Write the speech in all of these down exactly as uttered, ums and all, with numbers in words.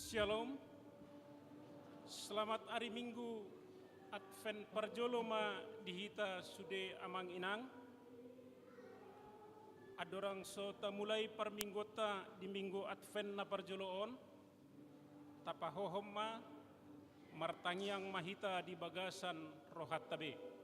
Shalom. Selamat ari Minggu Advent parjolo ma di hita sude amang inang. Andorang so tamulai parmingguonta di Minggu Advent na parjolo on, tapahohom ma, martangiang ma hita di bagasan rohanta be.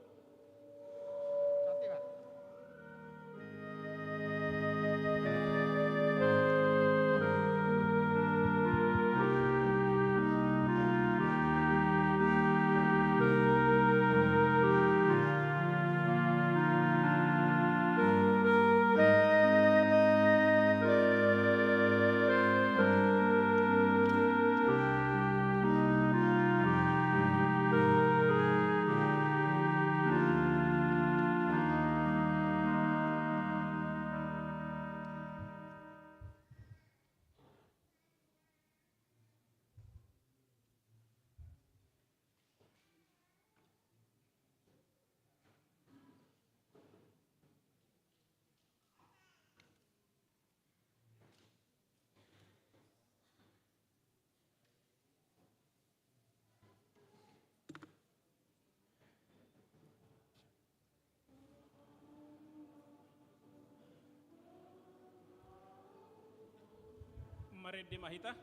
Marende ma hita.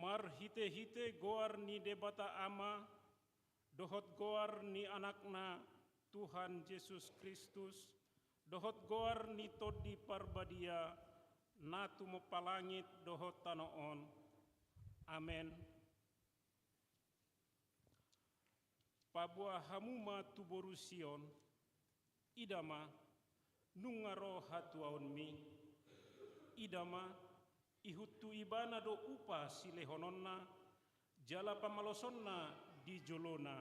Marhitehite goar ni Debata Ama, dohot goar ni Anakna, Tuhan Jesus Kristus, dohot goar ni Tondi Parbadia, na tumompa langit dohot tano on. Amen. Paboa hamu ma tu boru Sion, ida ma, nunga ro hatuaonmi, ida ma, ihut tu Ibana do upa silehononna, jala pamalosonna di jolona.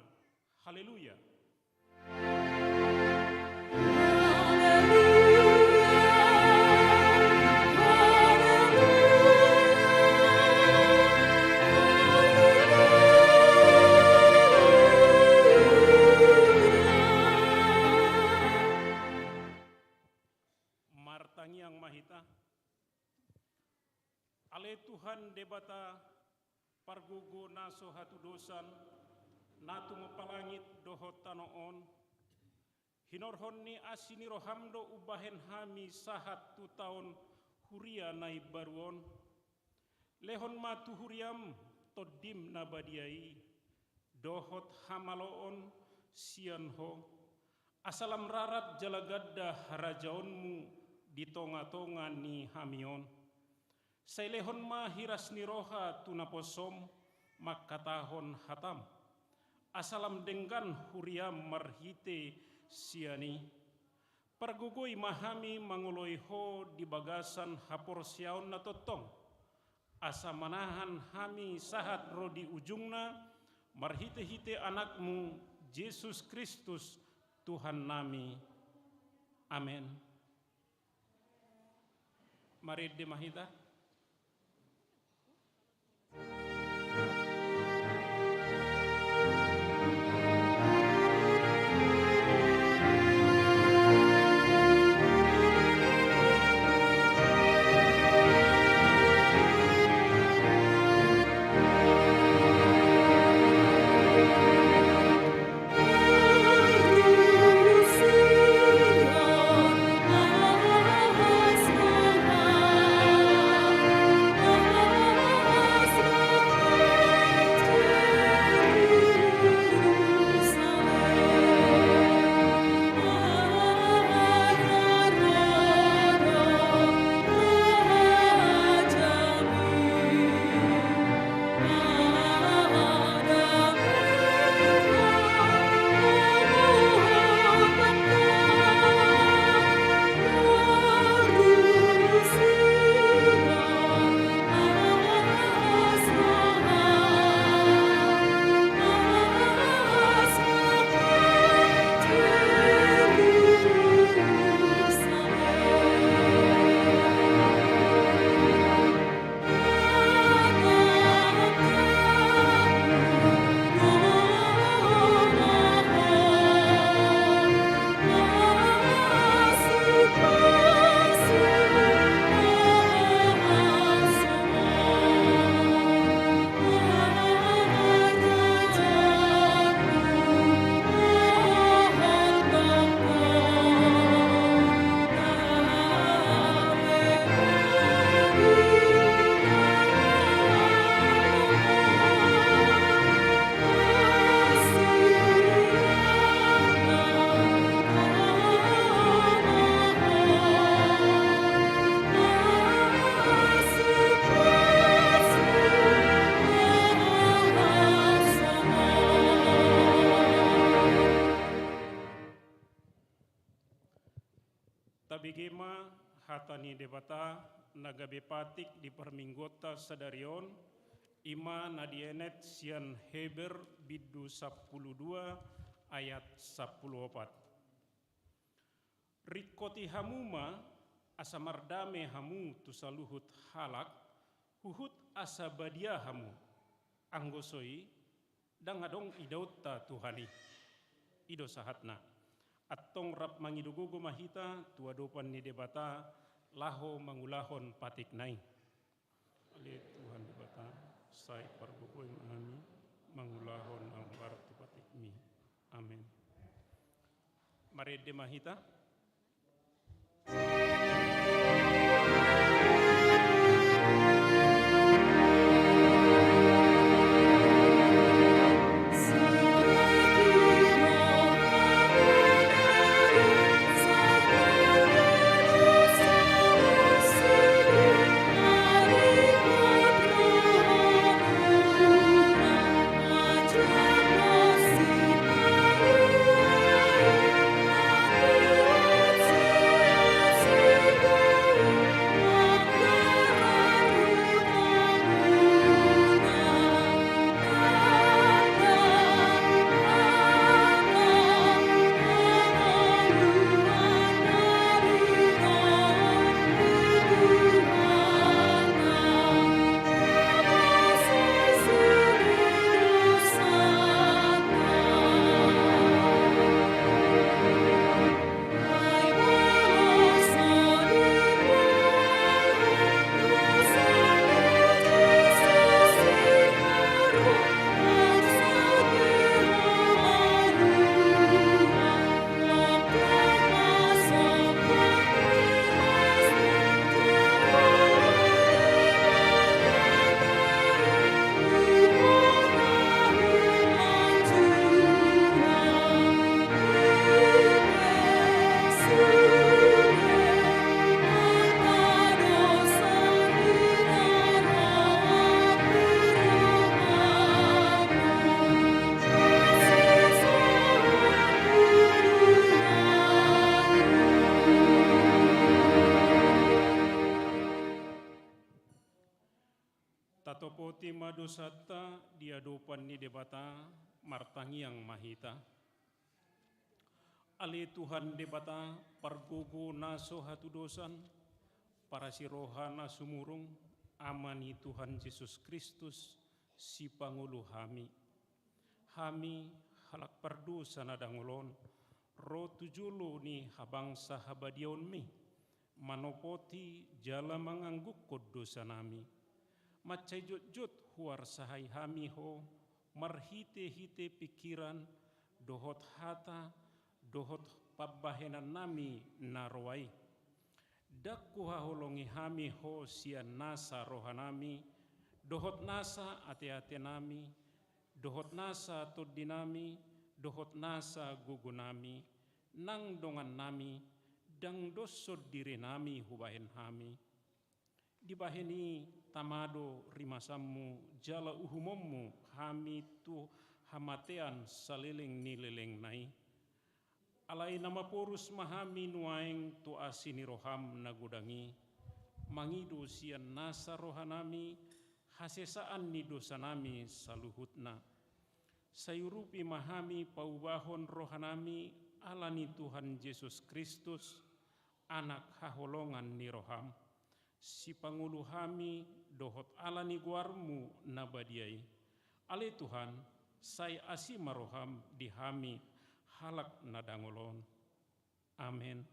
Haleluya. Tuhan Debata, pargogo na so hatudosan, na tumompa langit dohot tano on, hinorhon ni asi ni roham do umbahen hami sahat tu taon huria na imbaru on. Lehon ma tu huriam Tondim na badia i, dohot hamaloon sian Ho, asa lam rarat jala ganda harajaonmu di tongatonga ni hami on. Sai lehon ma hiras ni roha tu naposom mangkatahon hatam, asa lam denggan huriam marhite sian i. Pargogoi ma hami mangoloi Ho di bagasan haporseaon na tongtong, asa manahan hami sahat ro di ujungna, marhitehite Anakmu, Jesus Kristus, Tuhannami. Amen. Marende ma hita. Tabege ma hata ni Debata na gabe patik di parmingguonta sadari on, i ma na dienet sian Heber bindu sampulu dua ayat sampulu opat. Ringkoti hamu ma asa mardame hamu tu saluhut halak, huhut asa badia hamu. Anggo so i, ndang adong idaonta Tuhan i. I do sahatna. Antong rap mangido gogo ma hita tu adopan ni Debata laho mangulahon patikna i. Ale Tuhan Debata, sai pargogoi ma hami mangulahon na hombar tu patikmi. Amen. Marende ma hita. Tima dosanta di adopan ni Debata, martangiang ma hita. Ale Tuhan Debata, pargogo na so hatudosan, parasi roha na sumurung, Ama ni Tuhan Jesus Kristus, sipangolu hami. Hami, halak pardosa na dangol on, ro tu jolo ni habangsa habadiaonmi, manopoti jala manganggungkon dosanami. Mansai jotjot huarsahai hami ho, marhitehite pingkiran, dohot hata, dohot pambahenannami na roa i. Ndang huhaholongi hami ho sian nasa rohanami, dohot nasa ateatenami, dohot nasa tondinami, dohot nasa gogonami, nang dongannami, ndang doshon dirinami hubahen hami. Dibahen i tama do rimasanmu jala uhumonmu hami tu hamatean saleleng ni lelengna i. Alai na maporus ma hami nuaeng tu asi ni roham na godang i, mangido sian nasa rohanami hasesaan ni dosanami saluhutna. Sai urupi ma hami paubahon rohanami ala ni Tuhan Jesus Kristus, Anak haholongan ni roham. Sipangolu hami dohot ala ni goarmu na badia i. Ale Tuhan, sai asi ma roham di hami halak na dangol on. Amen.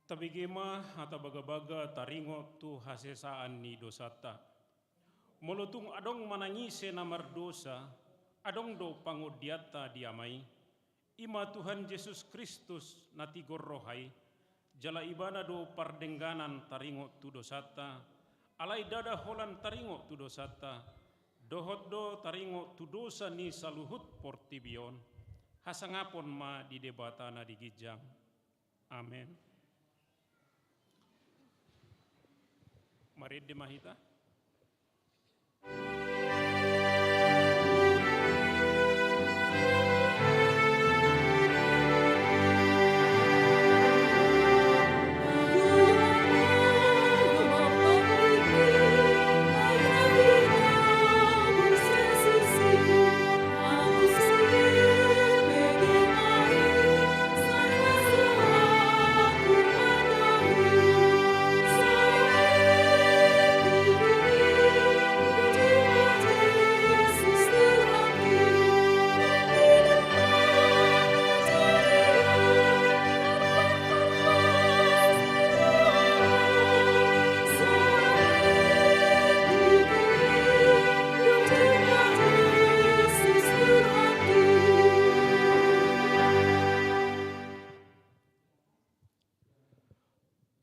Tabege ma hata bagabaga taringot tu hasesaan ni dosanta. Molo tung adong manang ise na mardosa, adong do pangondianta di Ama i. I ma Tuhan Jesus Kristus na tigor roha i, jala Ibana do pardengganan taringot tu dosanta, alai ndada holan taringot tu dosanta, dohot do taringot tu dosa ni saluhut portibi on. Hasangapon ma di Debata na di ginjang. Amen. Marende ma hita.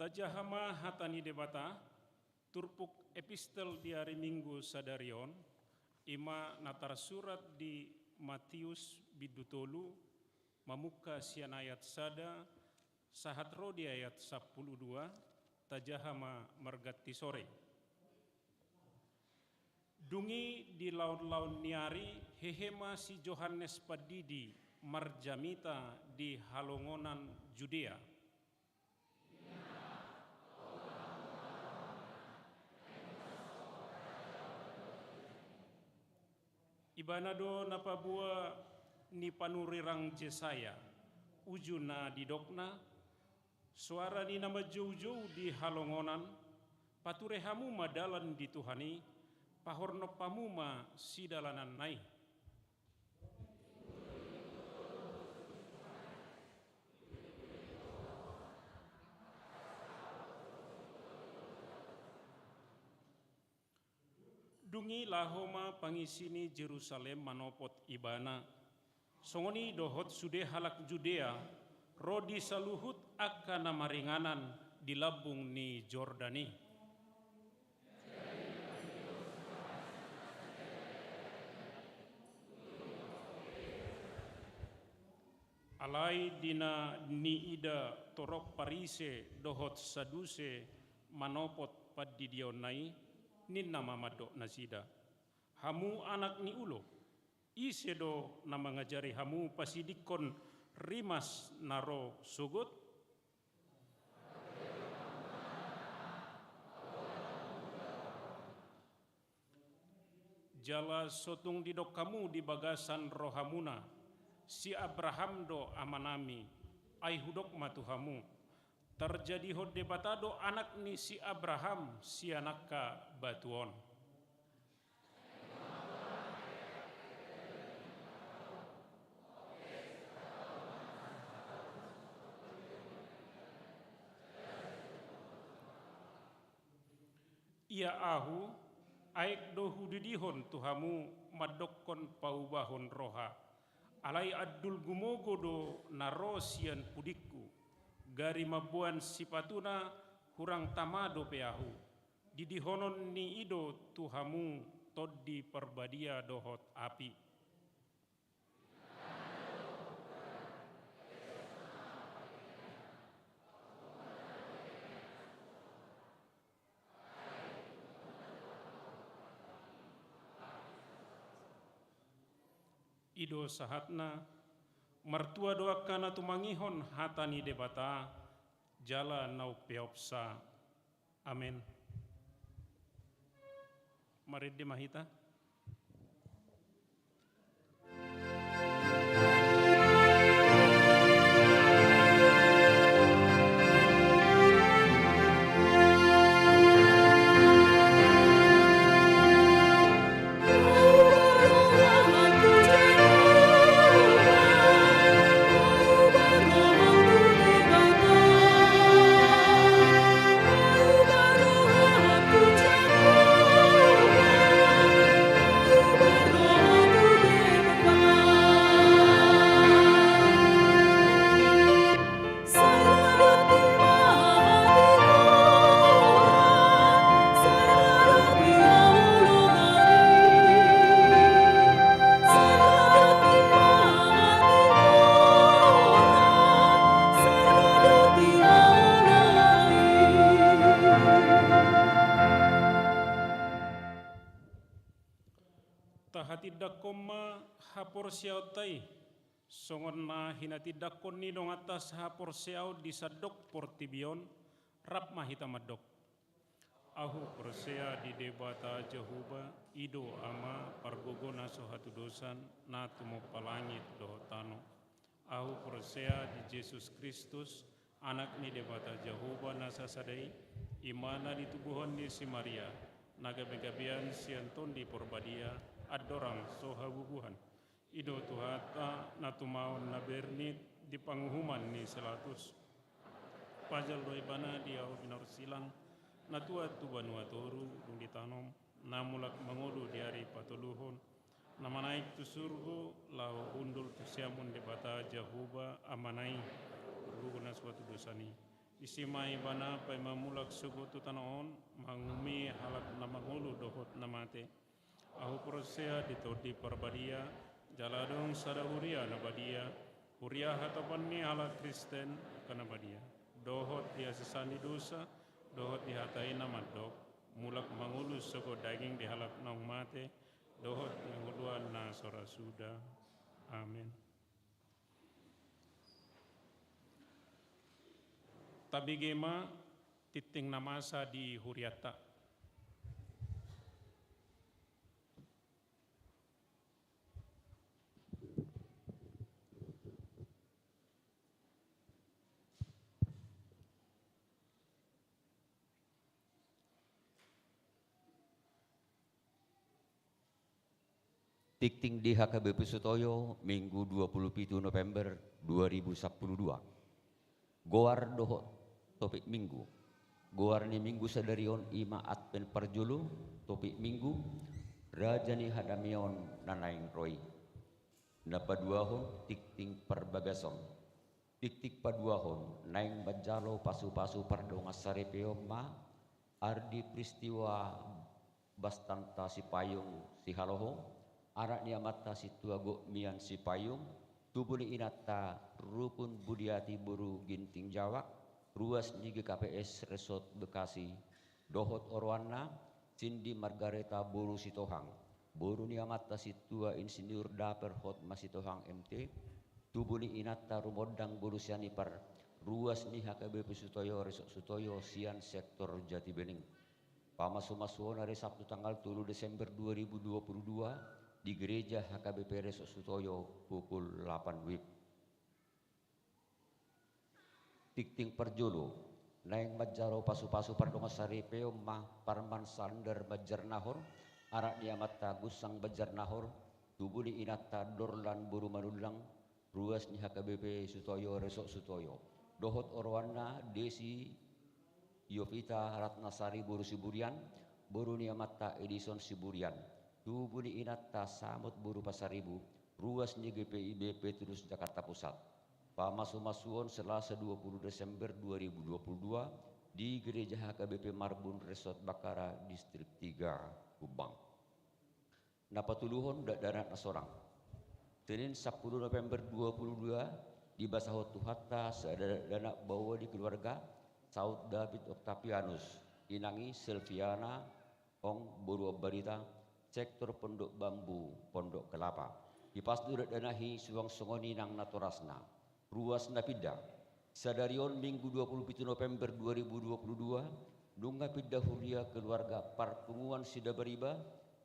Tajaha ma hata ni Debata, turpuk epistel di ari Minggu sadari on, i ma na tarsurat di Matius bindu tolu, mamungka sian ayat sada, sahat ro di ayat sampulu dua, tajaha ma marganti sore. Dung i di laonlaon ni ari, hehe ma si Johannes Pandidi marjamita di halongonan Judea. Ibana do na paboa ni panurirang Jesaya, uju na didokna, soara ni na manjoujou di halongonan, pature hamu ma dalan di Tuhan i, pahornop hamu ma sidalananna i. Nunga laho ma pangisi ni Jerusalem manopot Ibana. Songon i dohot sude halak Judea, ro di saluhut angka na maringanan di lambung ni Jordan i. Alai di na niida torop Parise dohot Saduse manopot pandidionna i, ninna ma mandok nasida: Hamu anak ni ulo, ise do na mangajari hamu pasidingkon rimas na ro sogot? Jala so tung didok hamu di bagasan rohamuna: Si Abraham do amanami, ai hudok ma tu hamu: Tarjadihon Debata do anak ni si Abraham sian angka batu on. Ia ahu, aek do hudidihon tu hamu mandokkon paubahon roha. Alai andul gumogo do na ro sian pudingku, gari mamboan sipatuna hurang tama dope ahu. Didihonon ni i do tu hamu Tondi Parbadia dohot api. I do sahatna, martua do angka na tumangihon hata ni Debata, jala na umpeopsa. Amen. Marende ma hita. Tahatindangkon ma haporseaonta i, songon na hinatindangkon ni donganta sahaporseaon di sandok portibi on, rap ma hita mandok: Ahu porsea di Debata Jahowa, i do Ama pargogo na so hatudosan, na tumompa langit dohot tano. Ahu porsea di Jesus Kristus, Anak ni Debata Jahowa na sasada i, i ma na ditubuhon ni si Maria, na gabegabean sian Tondi Parbadia, andorang so habubuhan. I do Tuhanta na tumaon na bernit di panguhuman ni si Pilatus. Pajal do ibana di ahu binorsilang, na tuat tu banua toru dung ditanom, na mulak mangolu di ari patoluhon, na manaek tu surgo laho hundul tu siamun Debata Jahowa Amana i, pargogo na so hatudosan i. Disi ma ibana paima mulak sogot tu tano on, manguhumi halak na mangolu dohot na mate. Ahu porsea di Tondi Parbadia, jala adong sada huria na badia, huria hatopan ni halak Kristen angka na badia, dohot di hasesaan ni dosa, dohot di hata i na mandok: Mulak mangolu sogot daging di halak naung mate, dohot di hangoluan na so ra suda. Amen. Tabege ma tingting na masa di hurianta. Tingting di H K B P Sutoyo, Minggu dua puluh pitu November dua ribu sampulu dua. Goar dohot topik Minggu. Goar ni Minggu sadari on i ma Advent parjolo, topik Minggu: Raja ni hadameon na naeng ro i. Na paduahon, tingting parbagason. Tingting paduahon, naeng manjalo pasupasu pardongansaripeon ma Ardi Pristiwa, bastanta Sipayung Sihaloho, anak ni amanta Sintua Gok Mian Sipayung, tubu ni inanta Rukun Budiati boru Ginting Jawak, ruas ni G K P S Resort Bekasi, dohot oroanna Cindy Margareta boru Sitohang, boru ni amanta Sintua Insinyur Daper Hotma Sitohang M T, tubu ni inanta Rumondang boru Sianipar, ruas ni H K B P Sutoyo Resort Sutoyo sian sektor Jatibening. Pamasumasuon ari Sabtu tanggal tolu Desember dua ribu dua puluh dua di gereja H K B P Resort Sutoyo pukul lapan wib. Tingting parjolo, naeng manjalo pasupasu pardongansaripeon ma Parman Sander Banjarnahor, anak ni amanta Gunsang Banjarnahor, tubu ni inanta Dorlan boru Manullang, ruas ni H K B P Sutoyo Resort Sutoyo, dohot oroanna Desi Yovita Ratnasari boru Siburian, boru ni amanta Edison Siburian, tubu ni inanta Samot boru Pasaribu, ruas ni G P I B Petrus Jakarta Pusat. Pamasumasuon Selasa dua puluh Desember dua ribu dua puluh dua di Gereja H K B P Marbun Resort Bakkara, Distrik tiga, Jombang. Na patoluhon, dakdanak na sorang. Senin sampulu November dua puluh dua, dibasahon Tuhanta sada dakdanak baoa di keluarga, saut David Octavianus, inang i Selviana Ong boru Ambarita, sektor Pondok Bambu, Pondok Kelapa. Hipas do dakdanak i suang songon i nang natorasna. Ruas na pinda. Sadari on Minggu dua puluh pitu November dua ribu dua puluh dua, nunga pinda huria keluarga Parpunguan Sidabariba,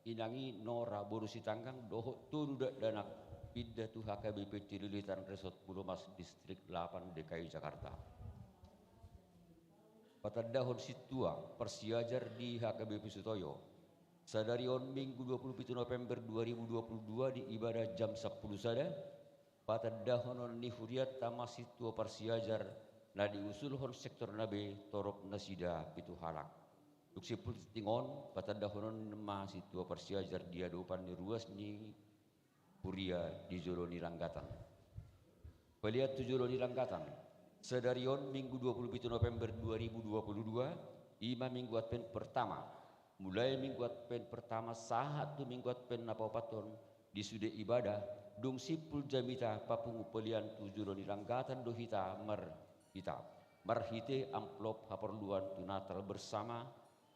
inang i Nora boru Sitanggang dohot tolu dakdanak, pinda tu H K B P Cililitan Resort Pulomas, Distrik lapan, D K I Jakarta. Patandahon sintua parsiajar di H K B P Sutoyo. Sadari on Minggu dua puluh pitu November dua ribu dua puluh dua di ibadah jam sampulu sada, patandahonon ni hurianta ma sintua parsiajar na diusulhon sektorna be, torop nasida pitu halak. Dung simpul tingting on, patandahonon ma sintua parsiajar di adopan ni ruas ni huria di jolo ni langgatan. Pelean tu jolo ni langgatan. Sadari on Minggu dua puluh pitu November dua ribu dua puluh dua, i ma Minggu Advent pertama. Mulai Minggu Advent pertama sahat tu Minggu Advent na paopathon, di sude ibadah, dung simpul jamita papungu pelean tu jolo ni langgatan do hita mar-, hita marhite amplop haporluan tu Natal bersama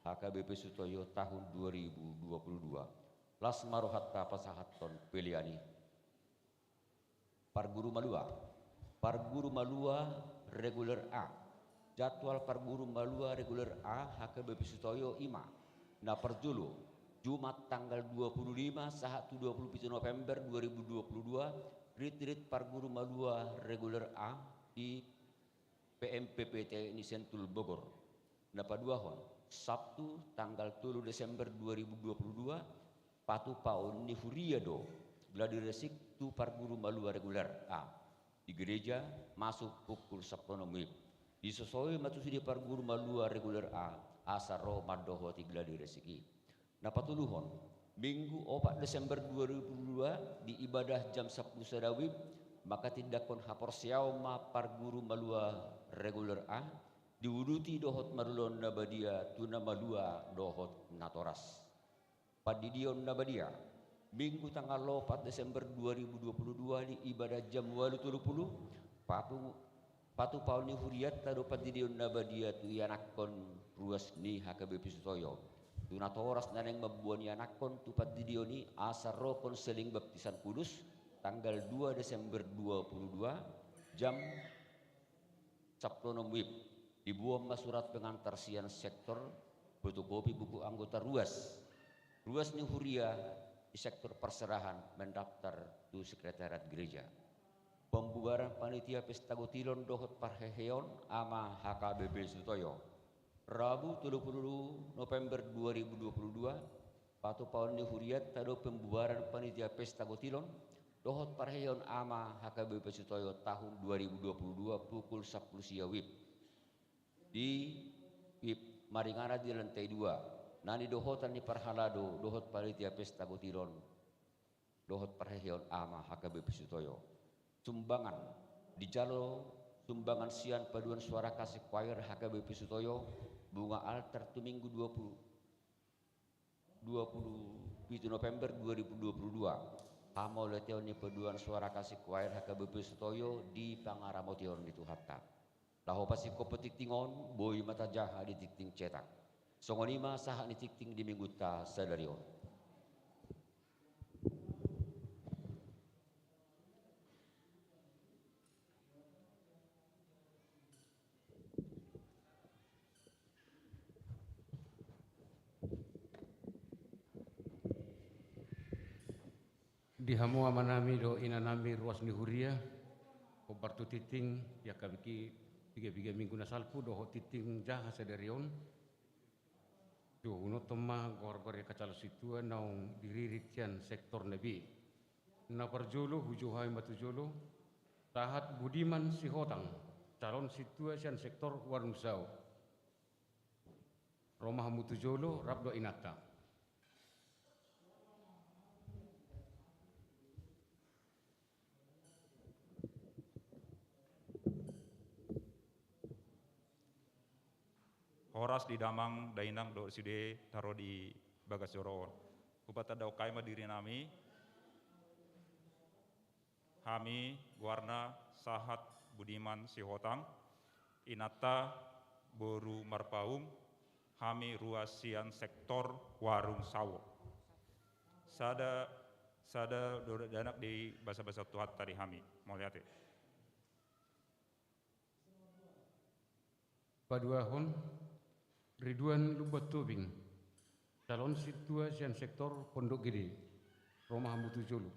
H K B P Sutoyo tahun dua ribu dua puluh dua. Las ma rohanta pasahathon pelean i. Parguru malua. Parguru malua reguler A. Jadwal parguru malua reguler A H K B P Sutoyo i ma: na parjolo, Jumat tanggal dua puluh lima sahat tu dua puluh pitu November dua ribu dua puluh dua, ritrit parguru malua reguler A di P M P P T ni Sentul Bogor. Na paduahon, Sabtu tanggal tolu Desember dua ribu dua puluh dua, patupaon ni huria do gladi resik tu parguru malua reguler A di gereja, masuk pukul sampulu onom wib. Disosoi ma tu sude parguru malua reguler A asa ro mandohoti gladi resik i. Na patoluhon, Minggu opat Desember dua ribu dua puluh dua, di ibadah jam sampulu sada wib, manghatindanghon haporseaon ma parguru malua reguler A, diuduti dohot marulaon na badia tu na malua dohot natoras. Pandidion na badia. Minggu tanggal opat Desember dua ribu dua puluh dua, di ibadah jam ualu tolu pulu, papu-, patupaon ni hurianta do pandidion na badia tu ianakhon ruas ni H K B P Sutoyo. Tu natoras na naeng mamboan ianakhon tu pandidion i asa ro konseling baptisan kudus tanggal dua Desember dua puluh dua, jam sampulu onom wib. Diboan ma surat pengantar sian sektor, fotokopi buku anggota ruas. Ruas ni huria di sektor parserahan mendaftar tu sekretariat gereja. Pembubaran panitia pesta gotilon dohot parheheon ama H K B P Sutoyo. Rabu tolu pulu November dua ribu dua puluh dua, patupaon ni hurianta do pembubaran panitia pesta gotilon dohot parheheon ama H K B P Sutoyo tahun dua ribu dua puluh dua pukul sampulu sia wib. Di wib maringanan di lantai dua. Na nidohotan ni parhalado dohot panitia pesta botilon dohot parheheon ama H K B P Sutoyo. Sumbangan, dijalo sumbangan sian paduan suara kasih choir H K B P Sutoyo, bunga altar tu Minggu dua puluh, dua puluh pitu November dua ribu dua puluh dua. Hamauliateon ni paduan suara kasih choir H K B P Sutoyo di pangaramotion ni Tuhanta. Laho pasingkophon tingting on, boi ma tajaha di tingting cetak. Songon i ma sahat ni tingting di Minggunta sadari on. Di hamu amanami dohot inanami ruas ni huria, hombar tu tingting di angka piga-piga minggu na salpu dohot tingting jaha sadari on. Dohononhon ma goar-goar ni angka calon sintua naung diririt sian sektor na bie. Na parjolo, hujou hami ma tu jolo, sahat Budiman Sihotang, calon sintua sian sektor Warung Sao. Ro ma hamu tu jolo, rap dohot inanta. Horas di damang dainang dohot sude na ro di bagas joro on. Hupatandahon hami ma dirinami. Hami goarna sahat Budiman Sihotang, inanta boru Marpaung, hami ruas sian sektor Warung Sao. Sada, sada do dakdanak dibasabasahon Tuhanta di hami. Mauliate. Paduahon, Ridwan Lumban Tobing, calon sintua sian sektor Pondok Gede. Ro ma hamu tu jolo.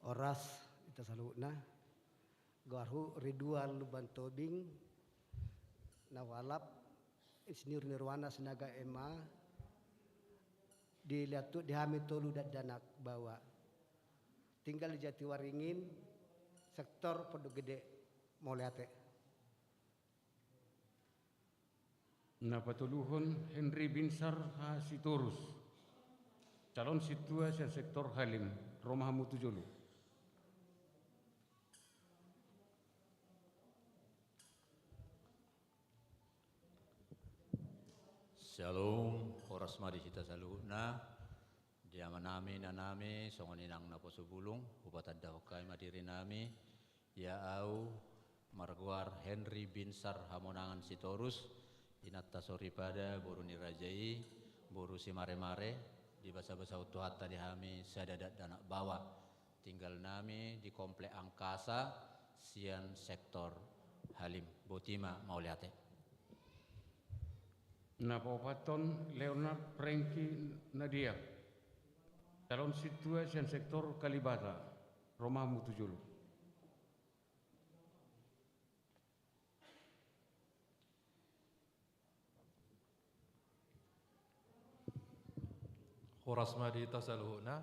Horas di hita saluhutna. Goarhu Ridwan Lumban Tobing, na hualap Insinyur Nirwana Sinaga M A. Dilehon Tuhan di hami tolu dakdanak baoa. Tinggal di Jatiwaringin, sektor Pondok Gede. Mauliate. Na patoluhon, Henry Binsar H Sitorus, calon sintua sian sektor Halim. Ro ma hamu tu jolo. Syalom, horas ma di hita saluhutna. Di amanami, inanami, songon i nang naposo bulung, hupatandahon hami ma dirinami. Ia au margoar Henry Binsar Hamonangan Sitorus, inanta soripada, boru ni raja i, boru Simaremare, dibasabasahon Tuhanta di hami sada dakdanak baoa. Tinggal nami di Komplek Angkasa, sian sektor Halim. Boti ma, mauliate. Na paopathon, Leonard Frankie Nadia, calon sintua sian sektor Kalibata. Ro ma hamu tu jolo. Horas ma di hita saluhutna.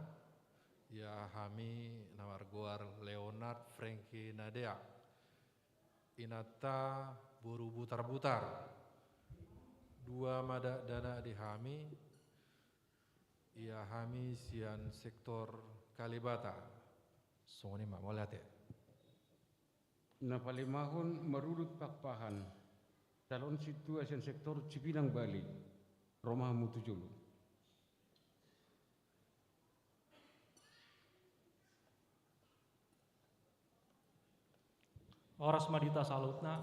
Ia hami na margoar Leonard Frankie Nadia, inanta boru Butarbutar. Dua ma dakdanak di hami. Ia hami sian sektor Kalibata. Songon i ma, mauliate. Na palimahon, Marudut Pakpahan, calon sintua sian sektor Cipinang Bali. Ro ma hamu tu jolo. Horas ma di hita saluhutna.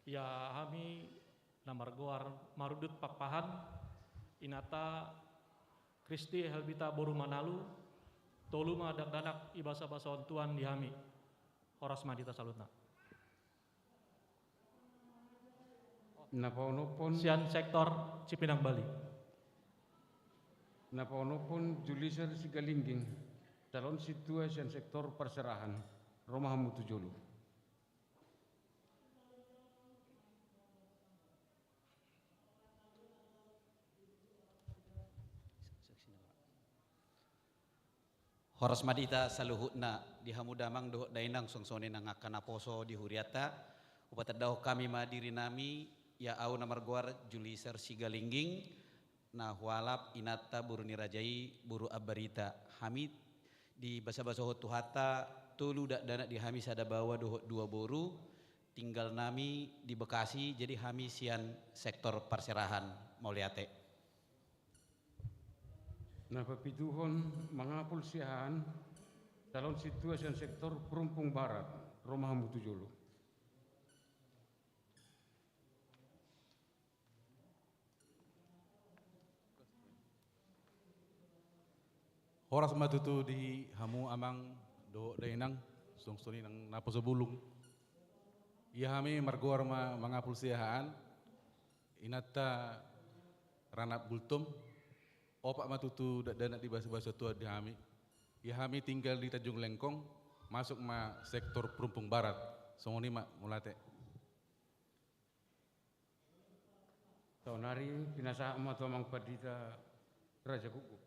Ia hami na margoar Marudut Pakpahan, inanta Kristi Helbita boru Manalu. Tolu ma dakdanak dibasabasahon Tuhan di hami. Horas ma di hita saluhutna. Na paonomhon, sian sektor Cipinang Bali. Na paonomhon, Juliser Sigalingging, calon sintua sian sektor Parserahan. Ro ma hamu tu jolo. Horas ma di hita saluhutna, di hamu damang dohot dainang, songon i nang angka naposo di hurianta. Hupatandahon hami ma dirinami, ia au na margoar Juliser Sigalingging, na hualap inanta boru ni raja i, boru Ambarita. Hami dibasabasahon Tuhanta, tolu dakdanak di hami, sada baoa dohot dua boru, tinggal nami di Bekasi, jadi hami sian sektor parserahan. Mauliate. Na papituhon mangapul siahaan, calon sintua sian sektor Perumpung Barat, ro ma hamu tu jolo. Horas ma tutu di hamu amang dohot dainang, songon i nang naposo bulung. Ia hami margoar ma mangapul siahaan, inanta Ranap Gultom, opat ma tutu dakdanak dibasabasahon Tuhan di hami. Ia hami tinggal di Tanjung Lengkong, masuk ma sektor Perumpung Barat, songon i ma, mauliate. Saonari pinasahat ma tu amang pandita Raja Guguk.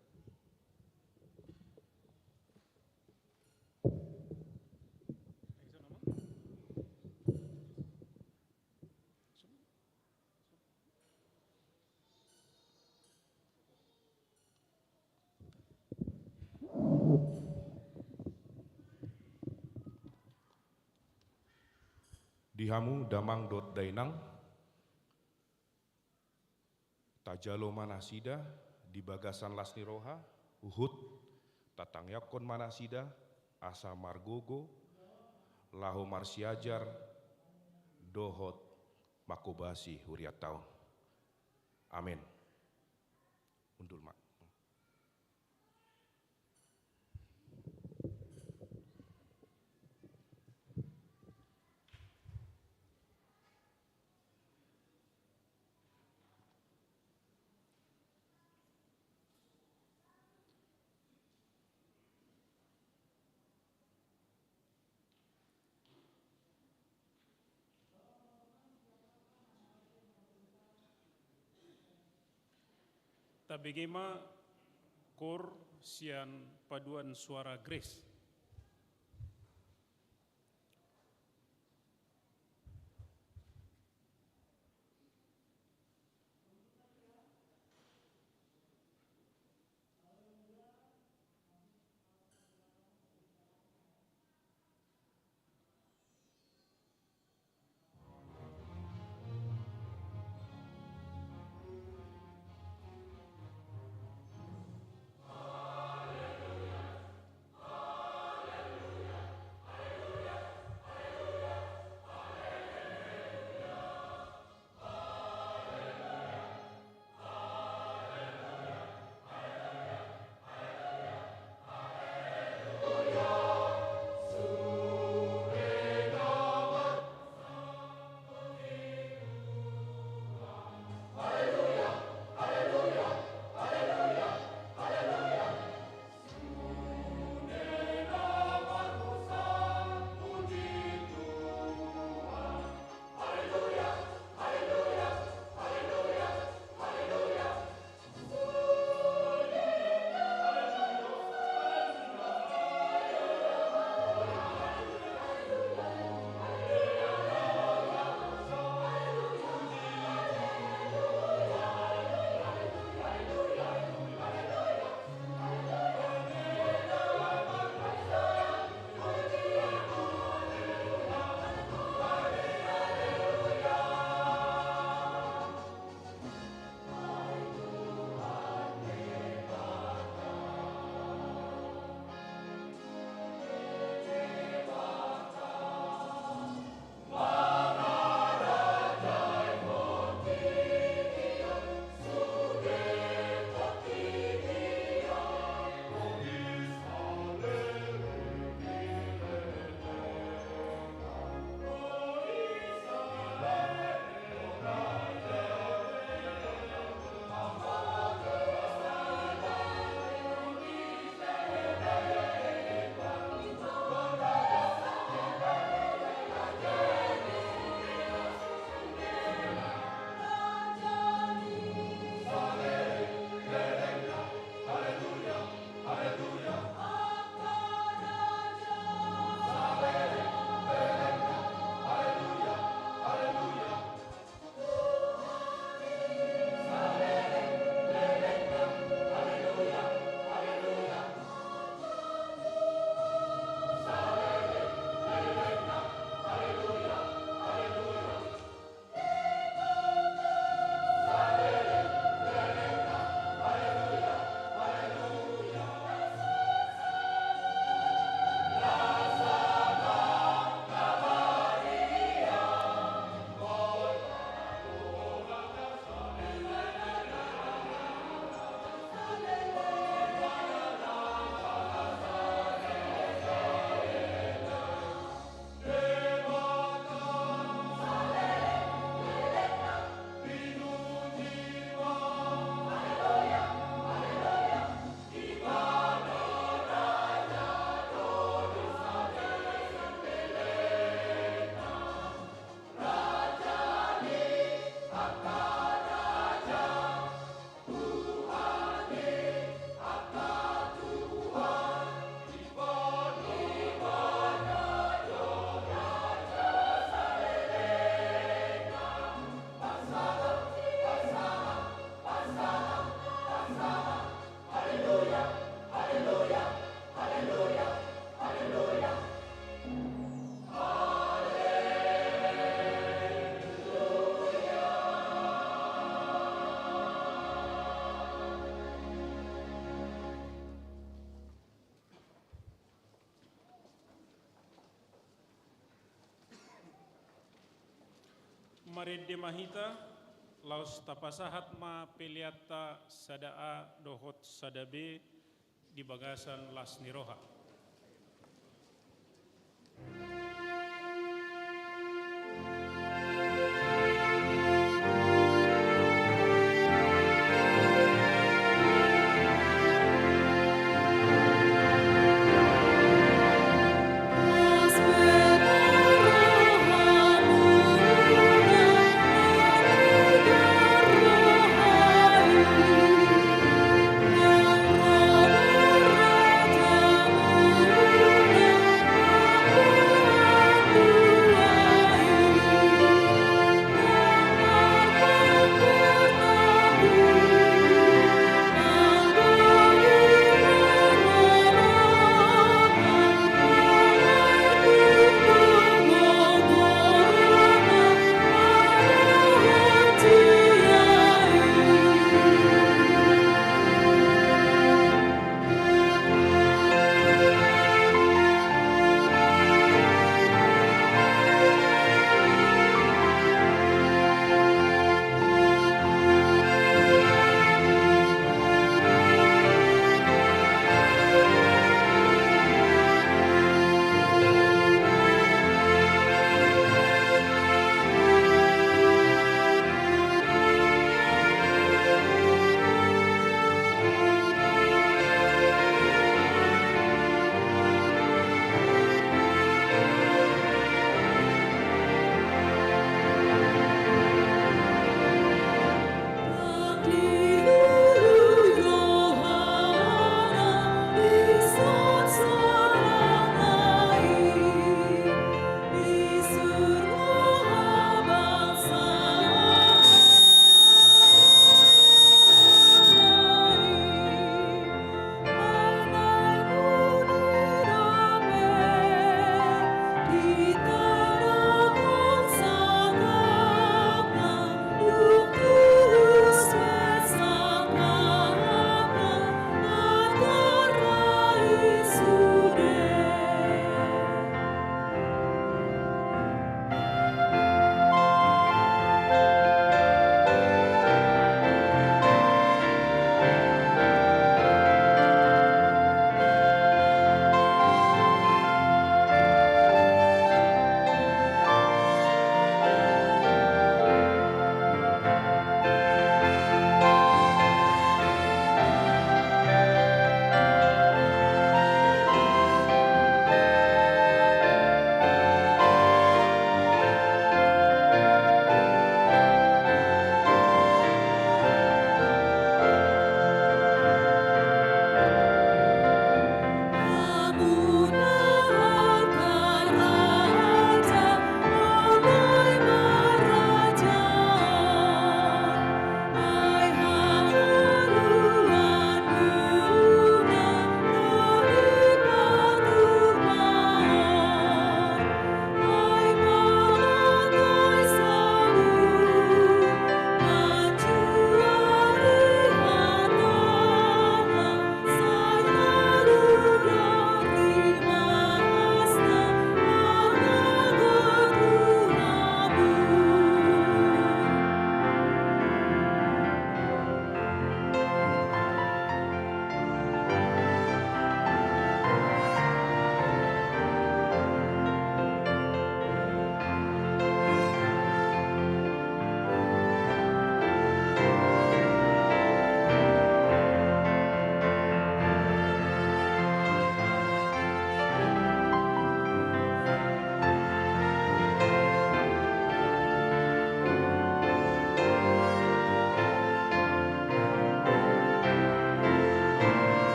Di hamu damang dohot dainang, tajalo ma nasida di bagasan las ni roha, huhut tatangiangkon ma nasida asa margogo laho marsiajar dohot manghobasi hurianta on. Amen. Hundul ma. Tabege ma kor sian paduan suara Grace. Marende ma hita, laos tapasahat ma peleanta sada A dohot sada B di bagasan las ni roha.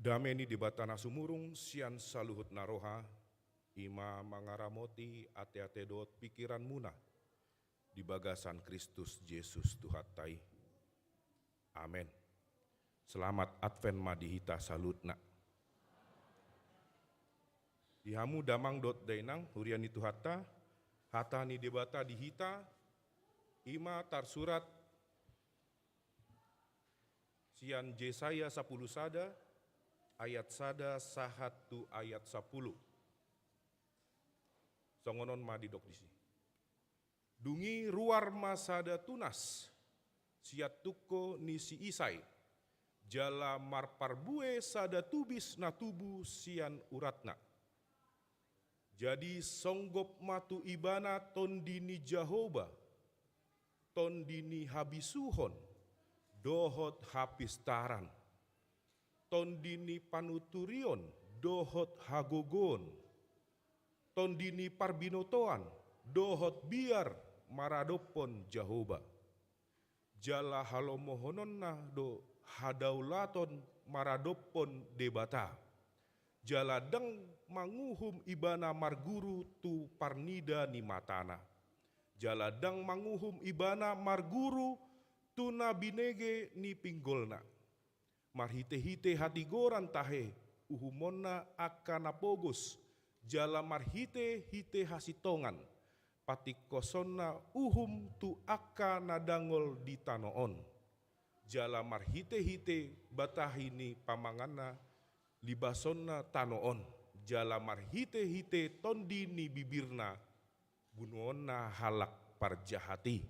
Dame ni Debata na sumurung sian saluhut na roha, i ma mangaramoti ateate dohot pingkiranmuna di bagasan Kristus Jesus Tuhanta i. Amen. Selamat Advent ma di hita saluhutna. Di hamu damang dohot dainang, huria ni Tuhanta, hata ni Debata di hita, i ma tarsurat sian Jesaya sapuluh sada, ayat sada sahat tu ayat sapuluh. Songon on ma didok disi. Dung i ruar ma sada tunas sian tungko ni si Isai, jala marparbue sada tubis na tubu sian uratna. Jadi songgop ma tu ibana tondi ni Jahowa, tondi ni habisuhon dohot hapistaran, tondi ni panuturion dohot hagogoon, tondi ni parbinotoan dohot biar maradophon Jahowa. Jala halomohononna do hadaulaton maradophon Debata. Jala ndang manguhum ibana marguru tu parnida ni matana. Jala ndang manguhum ibana marguru tu na binege ni pinggolna. Marhitehite hatigoran tahe uhumonna angka na pogos, jala marhitehite hasintongan patingkosonna uhum tu angka na dangol di tano on. Jala marhitehite batahi ni pamanganna libasonna tano on, jala marhitehite tondi ni bibirna bunuonna halak parjahat i.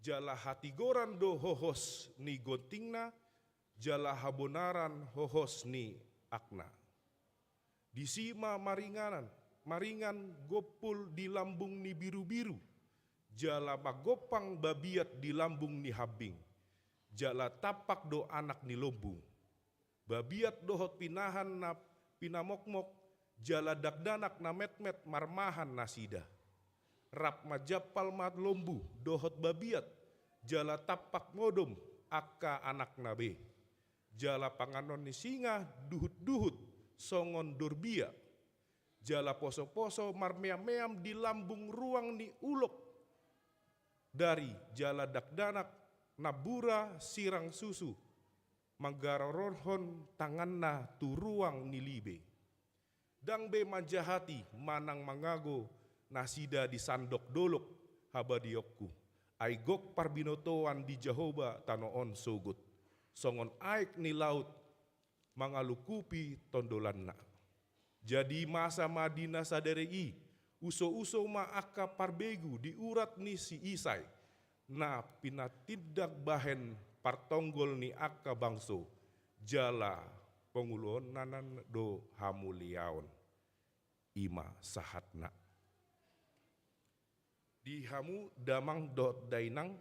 Jala hatigoran do hohos ni gontingna, jala habonaran hohos ni akna. Disi ma maringanan, maringan gompul di lambung ni birubiru, jala magompang babiat di lambung ni hambing, jala tampak do anak ni lombu. Babiat dohot pinahan na pinamokmok, jala dakdanak na metmet marmahan nasida. Rap manjampal ma lombu dohot babiat, jala tampak modom angka anakna be. Jala panganon ni singa duhutduhut songon dorbia. Jala posoposo marmeammeam di lambung ruang ni ulok dari, jala dakdanak nambura sirang susu manggarorothon tanganna tu ruang ni libe. Ndang be manjahati manang mangago nasida di sandok dolok habadiaonku. Ai gok parbinotoan di Jahowa tano on sogot, songon aek ni laut mangalukupi tondolanna. Jadi masa ma di na sadari i, usouso ma angka parbegu di urat ni si Isai, na pinatindak bahen partonggol ni angka bangso, jala pangulaonan do hamuliaon. I ma sahatna. Di hamu damang dohot dainang,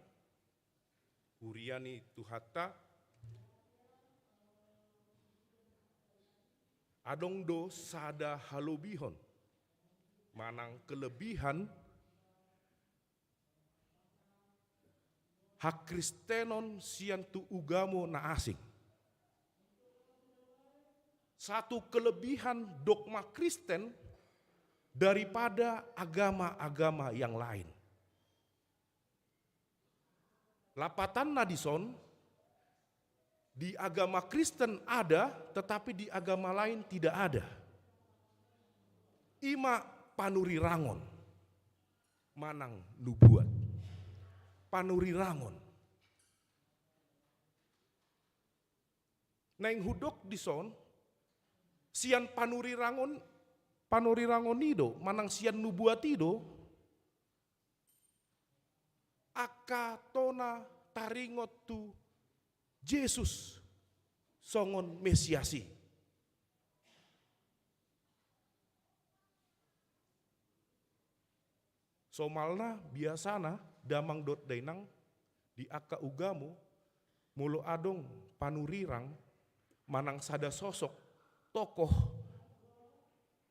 huria ni Tuhanta, adong do sada halobihon manang kelebihan hakristenon sian tu ugamo na asing. Satu kelebihan dogma Kristen daripada agama-agama yang lain. Lapatanna dison, di agama Kristen ada, tetapi di agama lain tidak ada. I ma panurirangon manang nubuat. Panurirangon. Naeng hudok dison, sian panurirangon, panurirangon i do manang sian nubuat i do angka tona taringot tu Jesus songon Mesias i. Somalna, biasana damang dohot dainang di angka ugamo, molo adong panurirang manang sada sosok tokoh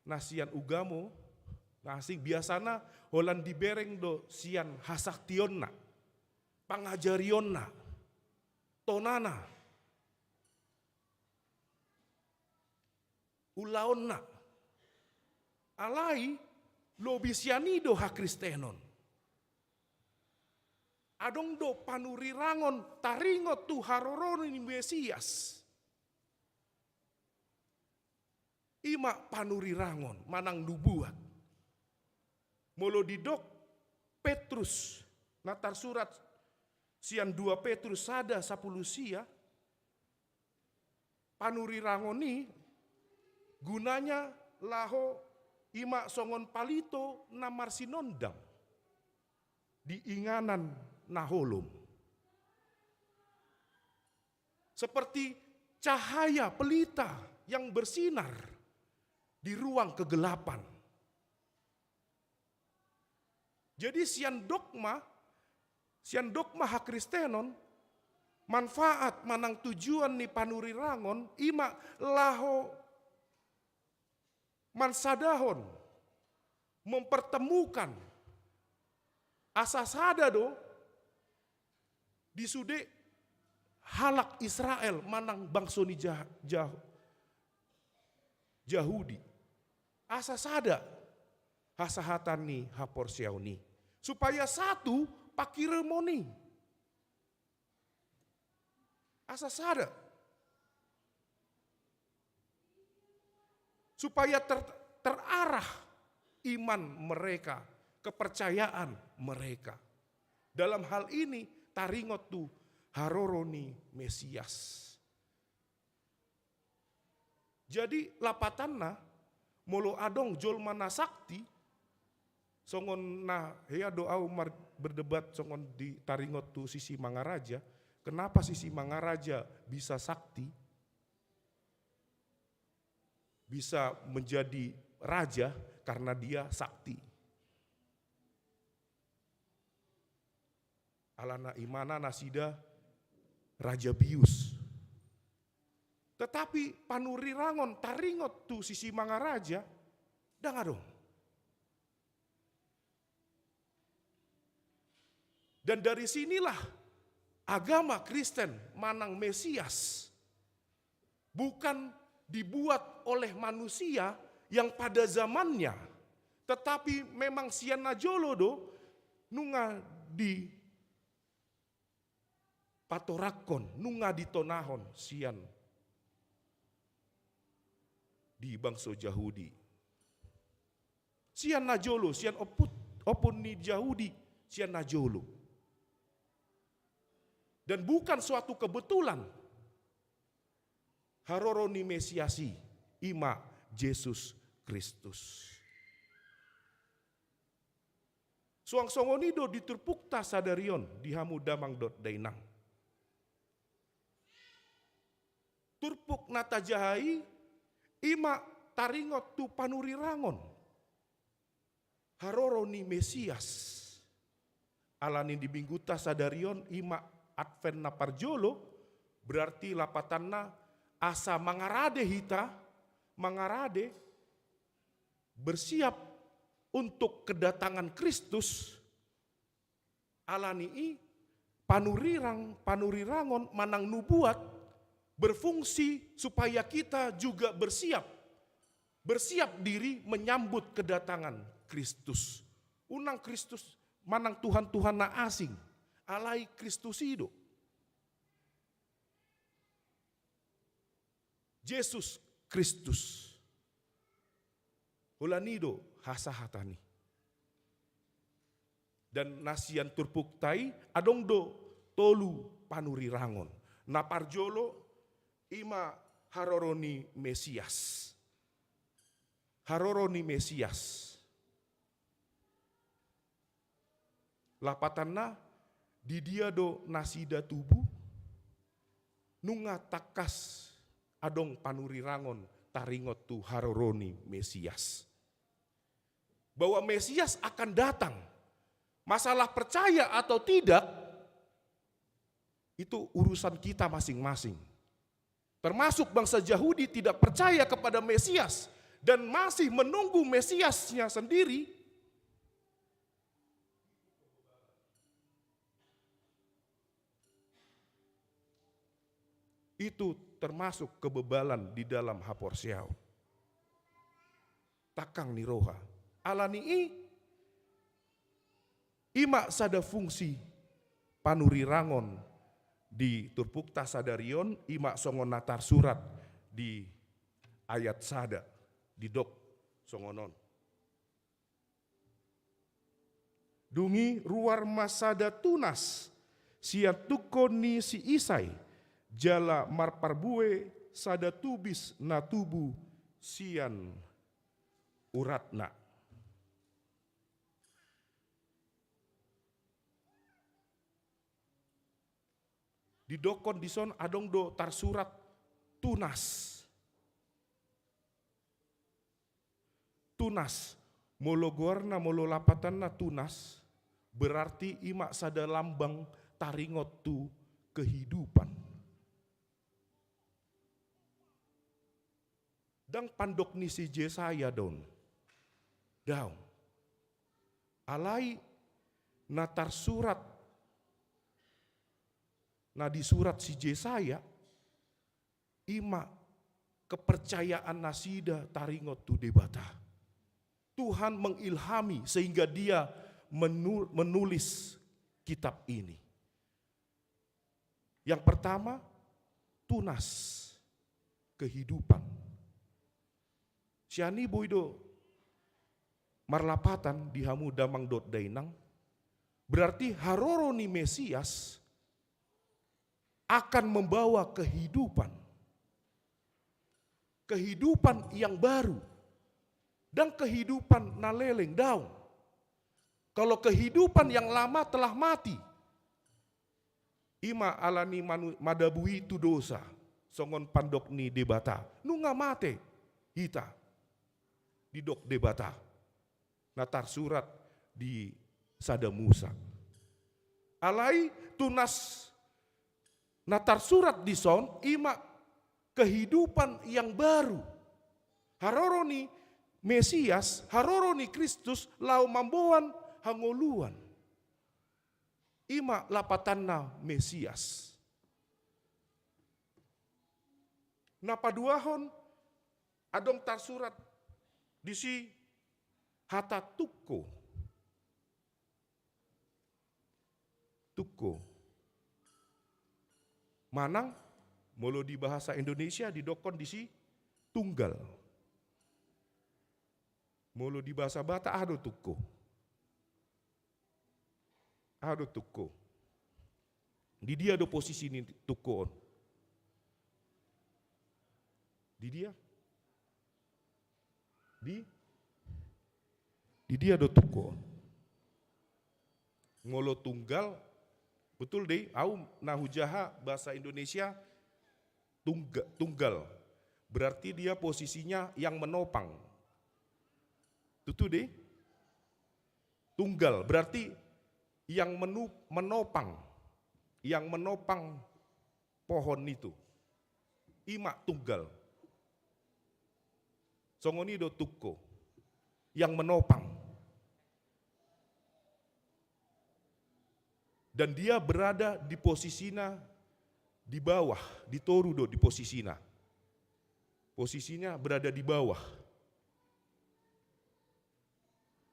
na sian ugamo na asing, biasana holan dibereng do sian hasaktionna, pangajarionna, tonana. ulaonna. Alai lobi sian i do hakristenon. Adong do panurirangon taringot tu haroro ni Mesias. I ma panurirangon manang nubuat. Molo didok Petrus, na tarsurat sian dua Petrus sada sapulu sia, panurirangon i gunanya laho i ma songon palito na marsinondang di inganan na holom. Seperti cahaya pelita yang bersinar di ruang kegelapan. Jadi sian dogma, sian dogma hakristenon, manfaat manang tujuan ni panurirangon i ma laho mansadahon, mempertemukan, asa sada do di sude halak Israel manang bangso ni Jah-, Jah-, Jahudi. Asa sada hasahatan ni haporseaon i. Supaya satu panghirimon i. Asa sada. Supaya ter-, terarah iman mereka, kepercayaan mereka. Dalam hal ini taringot tu haroro ni Mesias. Jadi lapatanna, molo adong jolma na sakti, songon na hea do au mar-, berdebat songon di taringot tu si Simangaraja, kenapa si Simangaraja bisa sakti, bisa menjadi raja karena dia sakti. Alana imana nasida raja bius. Tetapi panurirangon taringot tu si Simangaraja, ndang adong. Dan dari sinilah agama Kristen manang Mesias bukan dibuat oleh manusia yang pada zamannya, tetapi memang sian na jolo do nunga dipatorakkon, nunga ditonahon sian di bangso Jahudi. Sian na jolo, sian ompun, ompun ni Jahudi, sian na jolo. Dan bukan suatu kebetulan haroro ni Mesias i, i ma Jesus Kristus. Suang songon i do di turpukta sadari on, di hamu damang dohot dainang. Turpuk na tajaha i, i ma taringot tu panurirangon haroro ni Mesias. Alani di mingguta sadari on i ma Advent na parjolo, berarti lapatanna asa mangarade hita, mangarade, bersiap untuk kedatangan Kristus. Alani i panurirang, panurirangon manang nubuat berfungsi supaya kita juga bersiap, bersiap diri menyambut kedatangan Kristus. Unang Kristus manang tuhan-tuhan na asing, alai Kristus i do. Jesus Kristus. Holan i do hasahatan i. Dan na sian turpukta i adong do tolu panurirangon. Na parjolo i ma haroro ni Mesias. Haroro ni Mesias. Lapatanna, di dia do nasida tubu? Nunga tangkas adong panurirangon taringot tu haroro ni Mesias. Bahwa Mesias akan datang. Masalah percaya atau tidak, itu urusan kita masing-masing. Termasuk bangsa Jahudi tidak percaya kepada Mesias dan masih menunggu Mesiasnya sendiri. Itu termasuk kebebalan di dalam haporseaon. tangkang ni roha. Alani i, i ma sada fungsi panurirangon di turpukta sadari on, i ma songon na tarsurat di ayat sada, didok songon on. Dung i ruar ma sada tunas sian tungko ni si Isai, jala marparbue sada tubis na tubu sian uratna. Didokkon dison adong do tarsurat tunas. Tunas, molo goarna, molo lapatanna tunas, berarti i ma sada lambang taringot tu kehidupan. Ndang pandok ni si Jesaya do on. Daong. Alai na tarsurat, na disurat si Jesaya, i ma kepercayaan nasida taringot tu Debata. Tuhan mengilhami sehingga dia menu-, menulis kitab ini. Yang pertama, tunas, kehidupan. Sian i boi do marlapatan di hamu damang dohot dainang, berarti haroro ni Mesias akan membawa kehidupan. Kehidupan yang baru. Ndang kehidupan na leleng, daong. Kalau kehidupan yang lama telah mati, i ma alani manu-, madabui tu dosa, songon pandok ni Debata. Nunga mate hita, didok Debata. Na tarsurat di Sada Musa. Alai tunas na tarsurat dison, i ma kehidupan yang baru. Haroro ni Mesias, haroro ni Kristus, laho mamboan hangoluan. I ma lapatanna Mesias. Na paduahon, adong tarsurat disi hata tungko. Tungko. Manang, molo di bahasa Indonesia didokkon disi tunggal. Molo di bahasa Batak, aha do tungko? Aha do tungko? Di dia do posisi ni tungko on? Di dia? Di, di dia do tungko on? Molo tunggal, betul dei, au na hujaha bahasa Indonesia tungga-, tunggal. Berarti dia posisinya yang menopang. Tutu dei? Tunggal, berarti yang menu-, menopang. Yang menopang pohon itu. I ma tunggal. Songon i do tungko. Yang menopang. Dan dia berada di posisina di bawah, di toru do di posisina. Posisinya berada di bawah.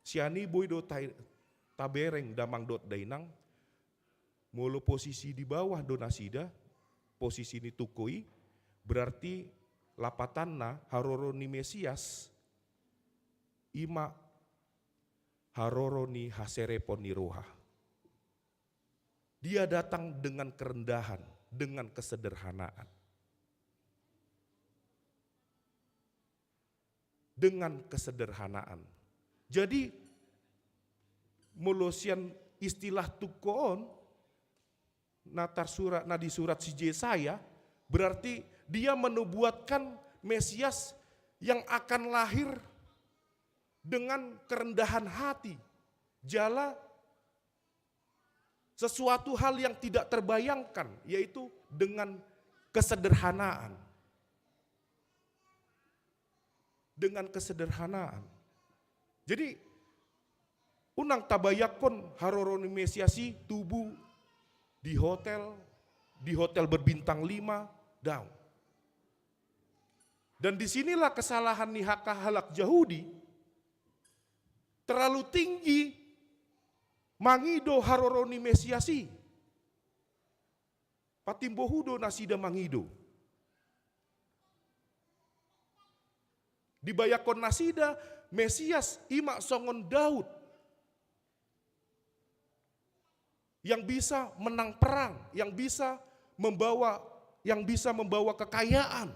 Sian i boi do ta-, tabereng damang dohot dainang, molo posisi di bawah do nasida, posisi ni tungko i, berarti lapatanna haroro ni Mesias, i ma haroro ni haserepon ni roha. Dia datang dengan kerendahan, dengan kesederhanaan. Dengan kesederhanaan. Jadi, molo sian istilah tungko on, na tarsurat, na disurat si Jesaya, berarti dia menubuatkan Mesias yang akan lahir dengan kerendahan hati. Jala sesuatu hal yang tidak terbayangkan, yaitu dengan kesederhanaan. Dengan kesederhanaan. Jadi, unang tabayangkon haroro ni Mesias i tubu di hotel, di hotel berbintang lima, daong. Dan di sinilah kesalahan ni halak Jahudi, terlalu tinggi mangido haroro ni Mesias i. Patimbohu do nasida mangido. Dibayangkon nasida Mesias i ma songon Daud yang bisa menang perang, yang bisa membawa yang bisa membawa kekayaan.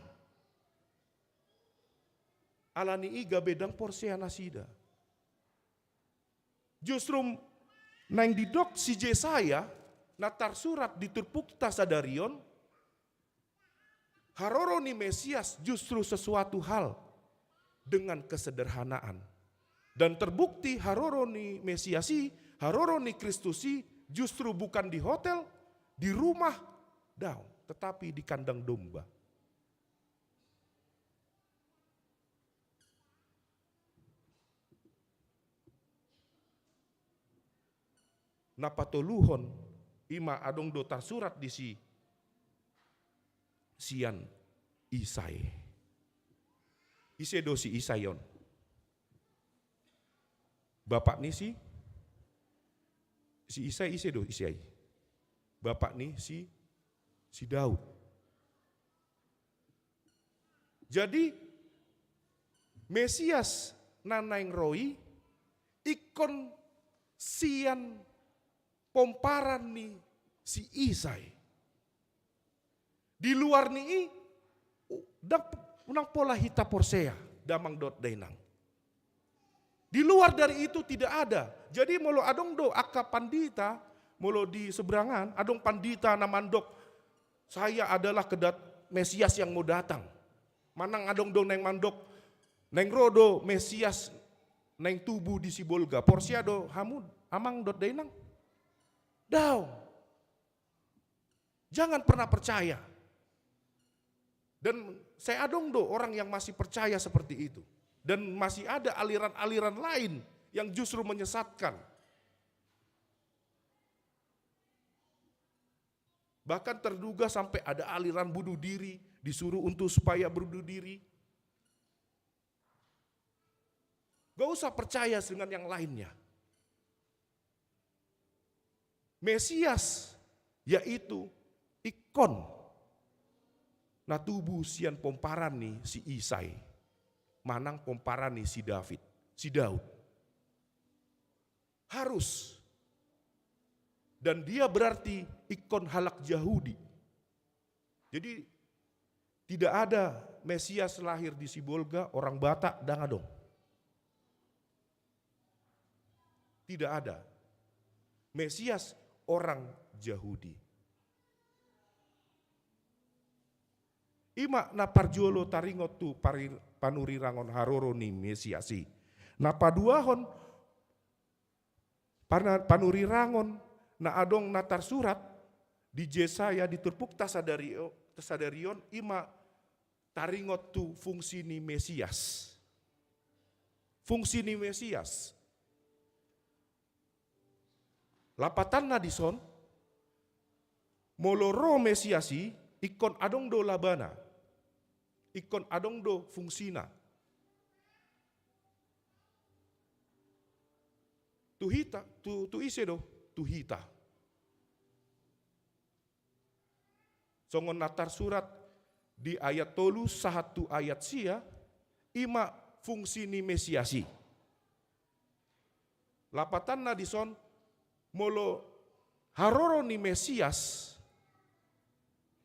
Alani i gabe ndang porsea nasida. Justru naeng didok si Jesaya na tarsurat di turpukta sadari on, haroro ni Mesias justru sesuatu hal dengan kesederhanaan. Dan terbukti haroro ni Mesias i, haroro ni Kristus i justru bukan di hotel, di rumah, daong, tetapi di kandang domba. Na patoluhon i ma adong do tarsurat disi sian Isai. Ise do si Isai on? Bapak ni si si Isai, ise do Isai? Bapak ni si si Daud. Jadi Mesias na naeng ro i ingkon sian pomparan ni si Isai. Di luar ni i, ndang, ndang pola hita porsea, damang dohot dainang. Di luar dari itu tidak ada. Jadi molo adong do angka pandita, molo di seberangan, adong pandita na mandok, saya adalah kedat-, Mesias yang mau datang. Manang adong do naeng mandok, naeng ro do Mesias naeng tubu di Sibolga. Porsea do hamu, amang dohot dainang? Daong. Jangan pernah percaya. Dan saya adong do orang yang masih percaya seperti itu. Dan masih ada aliran-aliran lain yang justru menyesatkan. Bahkan terduga sampai ada aliran bunuh diri, disuruh untuk supaya bunuh diri. Gak usah percaya dengan yang lainnya. Mesias, yaitu ingkon na tubu sian pomparan ni si Isai, manang pomparan ni si David, si Daud. Harus. Dan dia berarti ingkon halak Jahudi. Jadi, tidak ada Mesias lahir di Sibolga, orang Batak, ndang adong. Tidak ada. Mesias orang Jahudi. I ma na parjolo taringot tu pari-, panurirangon haroro ni Mesias i. Na paduahon, pana-, panurirangon na adong na tarsurat di Jesaya, di turpukta sadari o-, sadari on, i ma taringot tu fungsi ni Mesias. Fungsi ni Mesias. Lapatanna dison, molo ro Mesias i, ingkon adong do labana. Ingkon adong do fungsina. Tu hita, tu, tu ise do? Tu hita. Songon na tarsurat di ayat tolu sahat tu ayat sia, i ma fungsi ni Mesias i. Lapatanna dison, molo haroro ni Mesias,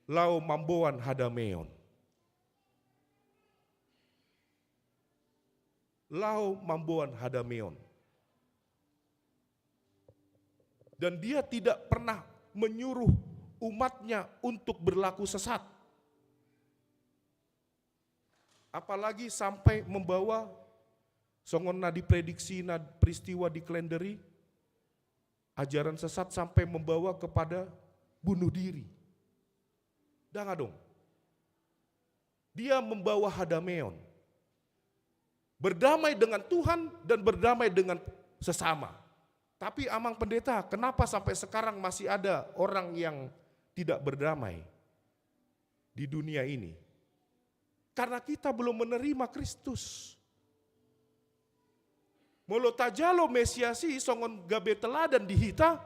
laho mamboan hadameon. Laho mamboan hadameon. Dan dia tidak pernah menyuruh umatnya untuk berlaku sesat. Apalagi sampai membawa, songon na diprediksi na peristiwa di kalender i, ajaran sesat sampai membawa kepada bunuh diri. Ndang adong. Dia membawa hadameon. Berdamai dengan Tuhan dan berdamai dengan sesama. Tapi Amang Pendeta, kenapa sampai sekarang masih ada orang yang tidak berdamai di dunia ini? Karena kita belum menerima Kristus. Molo tajalo Mesias i songon gabe teladan di hita,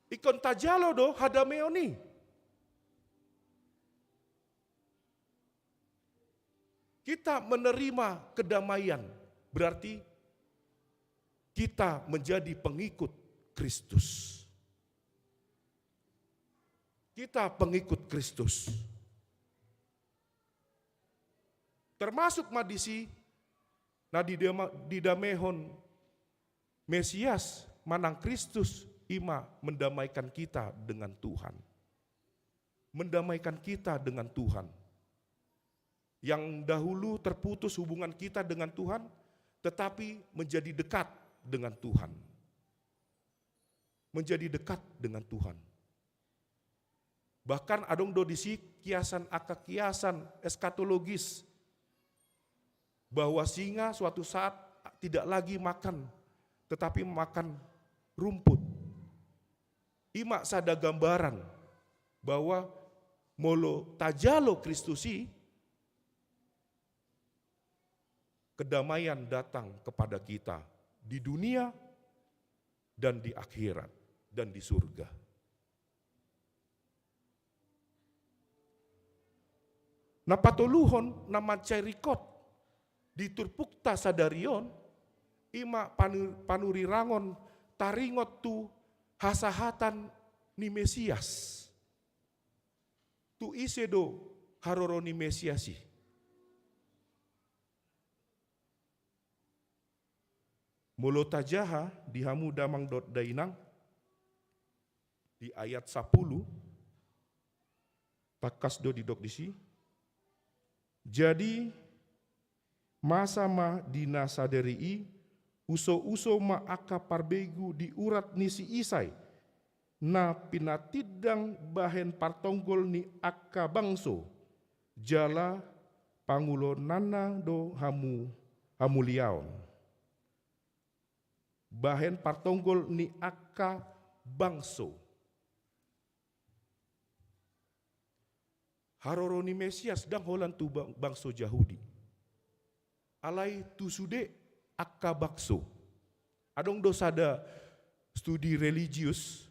ingkon tajalo do hadameon i. Kita menerima kedamaian, berarti kita menjadi pengikut Kristus. Kita pengikut Kristus. Termasuk ma disi na didama-, didamehon Mesias manang Kristus, ima mendamaikan kita dengan Tuhan. Mendamaikan kita dengan Tuhan. Yang dahulu terputus hubungan kita dengan Tuhan, tetapi menjadi dekat dengan Tuhan. Menjadi dekat dengan Tuhan. Bahkan adong do disi kiasan angka kiasan eskatologis, bahwa singa suatu saat tidak lagi makan, tetapi makan rumput. Ima sada gambaran bahwa molo tajalo Kristus i, kedamaian datang kepada kita di dunia dan di akhirat dan di surga. Na patoluhon na mansai ringkot di turpukta sadari on, ima panu-, panurirangon taringot tu hasahatan ni Mesias. Tu ise do haroro ni Mesias i? Molo tajaha di hamu damang dohot dainang, di ayat sapuluh, tangkas do didok disi. Jadi, masa ma di na sadari i, uso-uso ma angka parbegu di urat ni si Isai, na pinatindang bahen partonggol ni angka bangso, jala pangulonanna do hamu hamuliaon. Bahen partonggol ni angka bangso. Haroro ni Mesias ndang holan tu bang-, bangso Jahudi. Alai tu sude angka bangso. Adong do sada studi religius,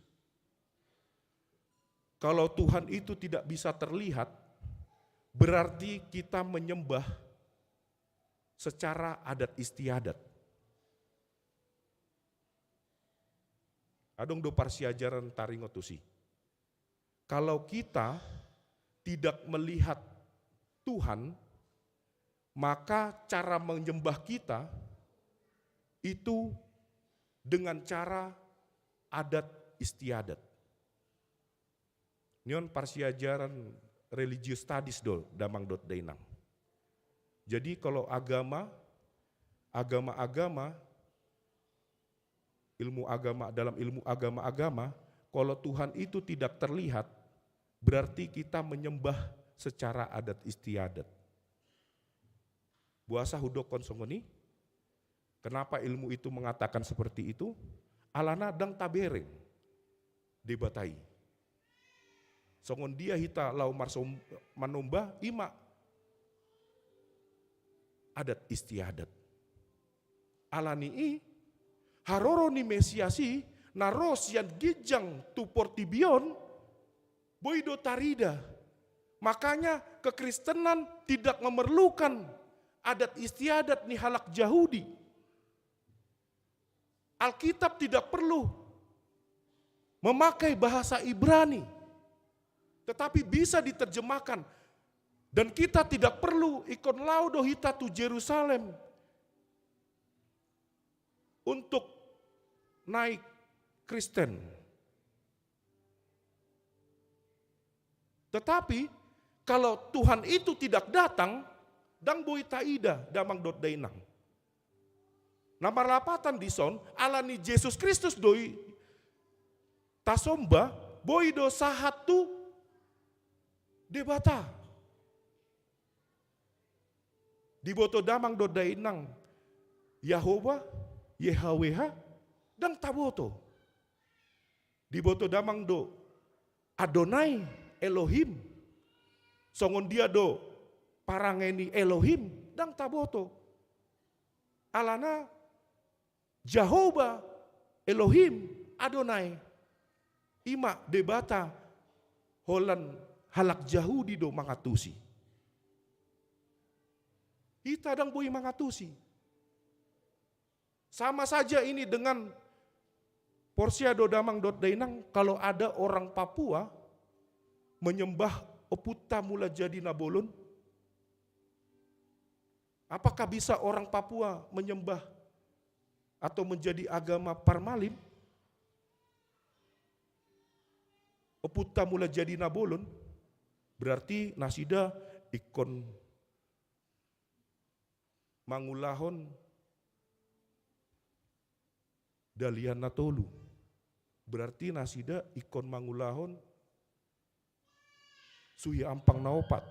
kalau Tuhan itu tidak bisa terlihat, berarti kita menyembah secara adat istiadat. Adong do parsiajaran taringot tusi. Kalau kita tidak melihat Tuhan, maka cara menyembah kita itu dengan cara adat istiadat. Nion parsiajaran religious studies do damang dohot dainang. Jadi kalau agama, agama-agama, ilmu agama, dalam ilmu agama-agama, kalau Tuhan itu tidak terlihat, berarti kita menyembah secara adat istiadat. Boasa hudokkon songon i? Kenapa ilmu itu mengatakan seperti itu? Alana ndang tabereng Debata i. Songon dia hita laho marsom-, manomba, ima adat istiadat. Alani i, haroro ni Mesias i, na ro sian ginjang tu portibi on, boi do tarida. Makanya kekristenan tidak memerlukan adat istiadat ni halak Jahudi. Alkitab tidak perlu memakai bahasa Ibrani, tetapi bisa diterjemahkan. Dan kita tidak perlu ingkon laho do hita tu Jerusalem untuk naik Kristen. Tetapi, kalau Tuhan itu tidak datang, ndang boi taida damang dohot dainang. Na marlapatan dison, alani Jesus Kristus do i tasomba, boi do sahat tu Debata. Diboto damang dohot dainang Jahowa, Yehaweha, ndang taboto. Diboto damang do Adonai, Elohim. Songon dia do parange ni Elohim, ndang taboto. Alana Jahowa Elohim Adonai, i ma Debata holan halak Jahudi do mangantusi. Hita ndang boi mangantusi. Sama saja ini dengan, porsea do damang dohot dainang, kalau ada orang Papua menyembah Ompunta Mulajadi Na Bolon, apakah bisa orang Papua menyembah atau menjadi agama Parmalim? Ompunta Mulajadi Na Bolon, berarti nasida ingkon mangulahon Dalihan Na Tolu. Berarti nasida ingkon mangulahon Suhi Ampang Na Opat.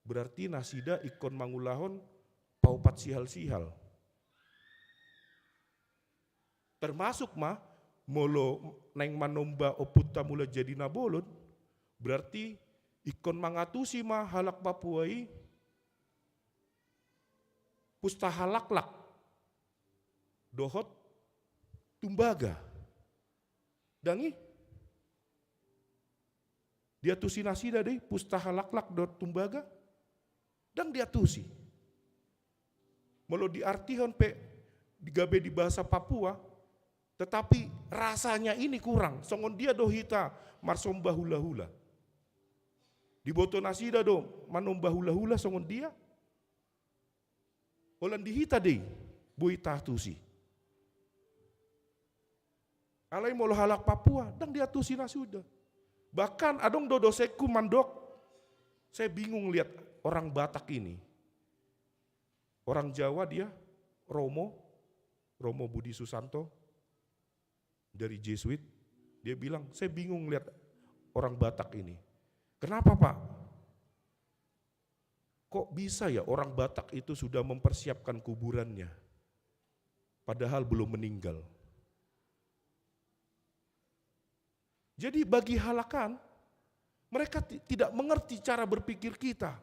Berarti nasida ingkon mangulahon Paopat Sihal-sihal. Termasuk ma, molo naeng manomba Ompunta Mulajadi Na Bolon, berarti ingkon mangantusi ma halak Papua i Pustaha Laklak dohot Tumbaga. Ndang i? Diantusi nasida do i Pustaha Laklak dohot Tumbaga? Ndang diantusi. Molo diartihon pe di gabe di bahasa Papua, tetapi rasanya ini kurang. Songon dia do hita marsomba hula-hula? Diboto nasida do manomba hula-hula songon dia? Holan di hita do i boi taantusi. Alai molo halak Papua, ndang diantusi nasida. Bahkan adong do dosenku mandok, "Saya bingung lihat orang Batak ini." Orang Jawa dia, Romo, Romo Budi Susanto, dari Jesuit, dia bilang, "Saya bingung lihat orang Batak ini. Kenapa, Pak? Kok bisa ya orang Batak itu sudah mempersiapkan kuburannya, padahal belum meninggal?" Jadi bagi halakan, mereka ti-, tidak mengerti cara berpikir kita.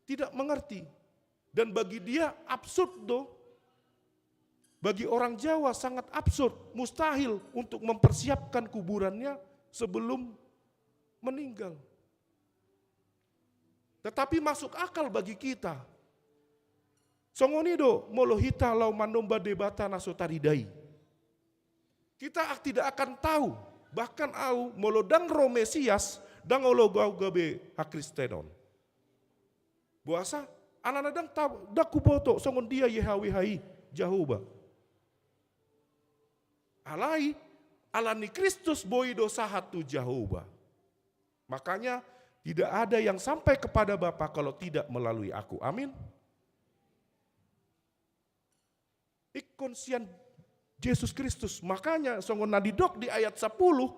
Tidak mengerti. Dan bagi dia absurd do. Bagi orang Jawa sangat absurd, mustahil untuk mempersiapkan kuburannya sebelum meninggal. Tetapi masuk akal bagi kita. Songon i do molo hita laho manomba debata na so tarida i. Kita ak-, tidak akan tahu. Bahkan au, molo ndang ro Mesias, ndang olo au gabe hakristenon. Boasa? Alana ndang ta-, ndang huboto songon dia Yahweh i, Jahowa. Alai, ala ni Kristus boi do sahat tu Jahowa. Makanya, tidak ada yang sampai kepada Bapa kalau tidak melalui Aku. Amin. Ingkon sian Jesus Kristus. Makanya, songon na didok di ayat sapuluh,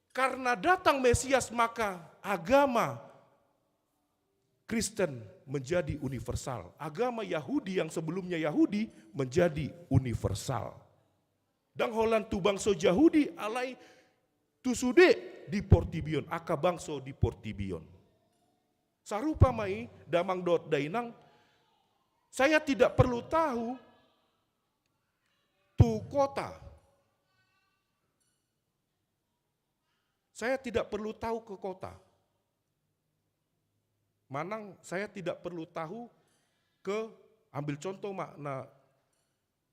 karena datang Mesias, maka agama Kristen menjadi universal. Agama Yahudi yang sebelumnya Yahudi menjadi universal. Ndang holan tu bangso Jahudi, alai tu sude di portibi on, angka bangso di portibi on. Sarupa ma i, damang dohot dainang, saya tidak perlu tahu tu kota. Saya tidak perlu tahu ke kota. Manang saya tidak perlu tahu ke, ambil contoh ma-, na,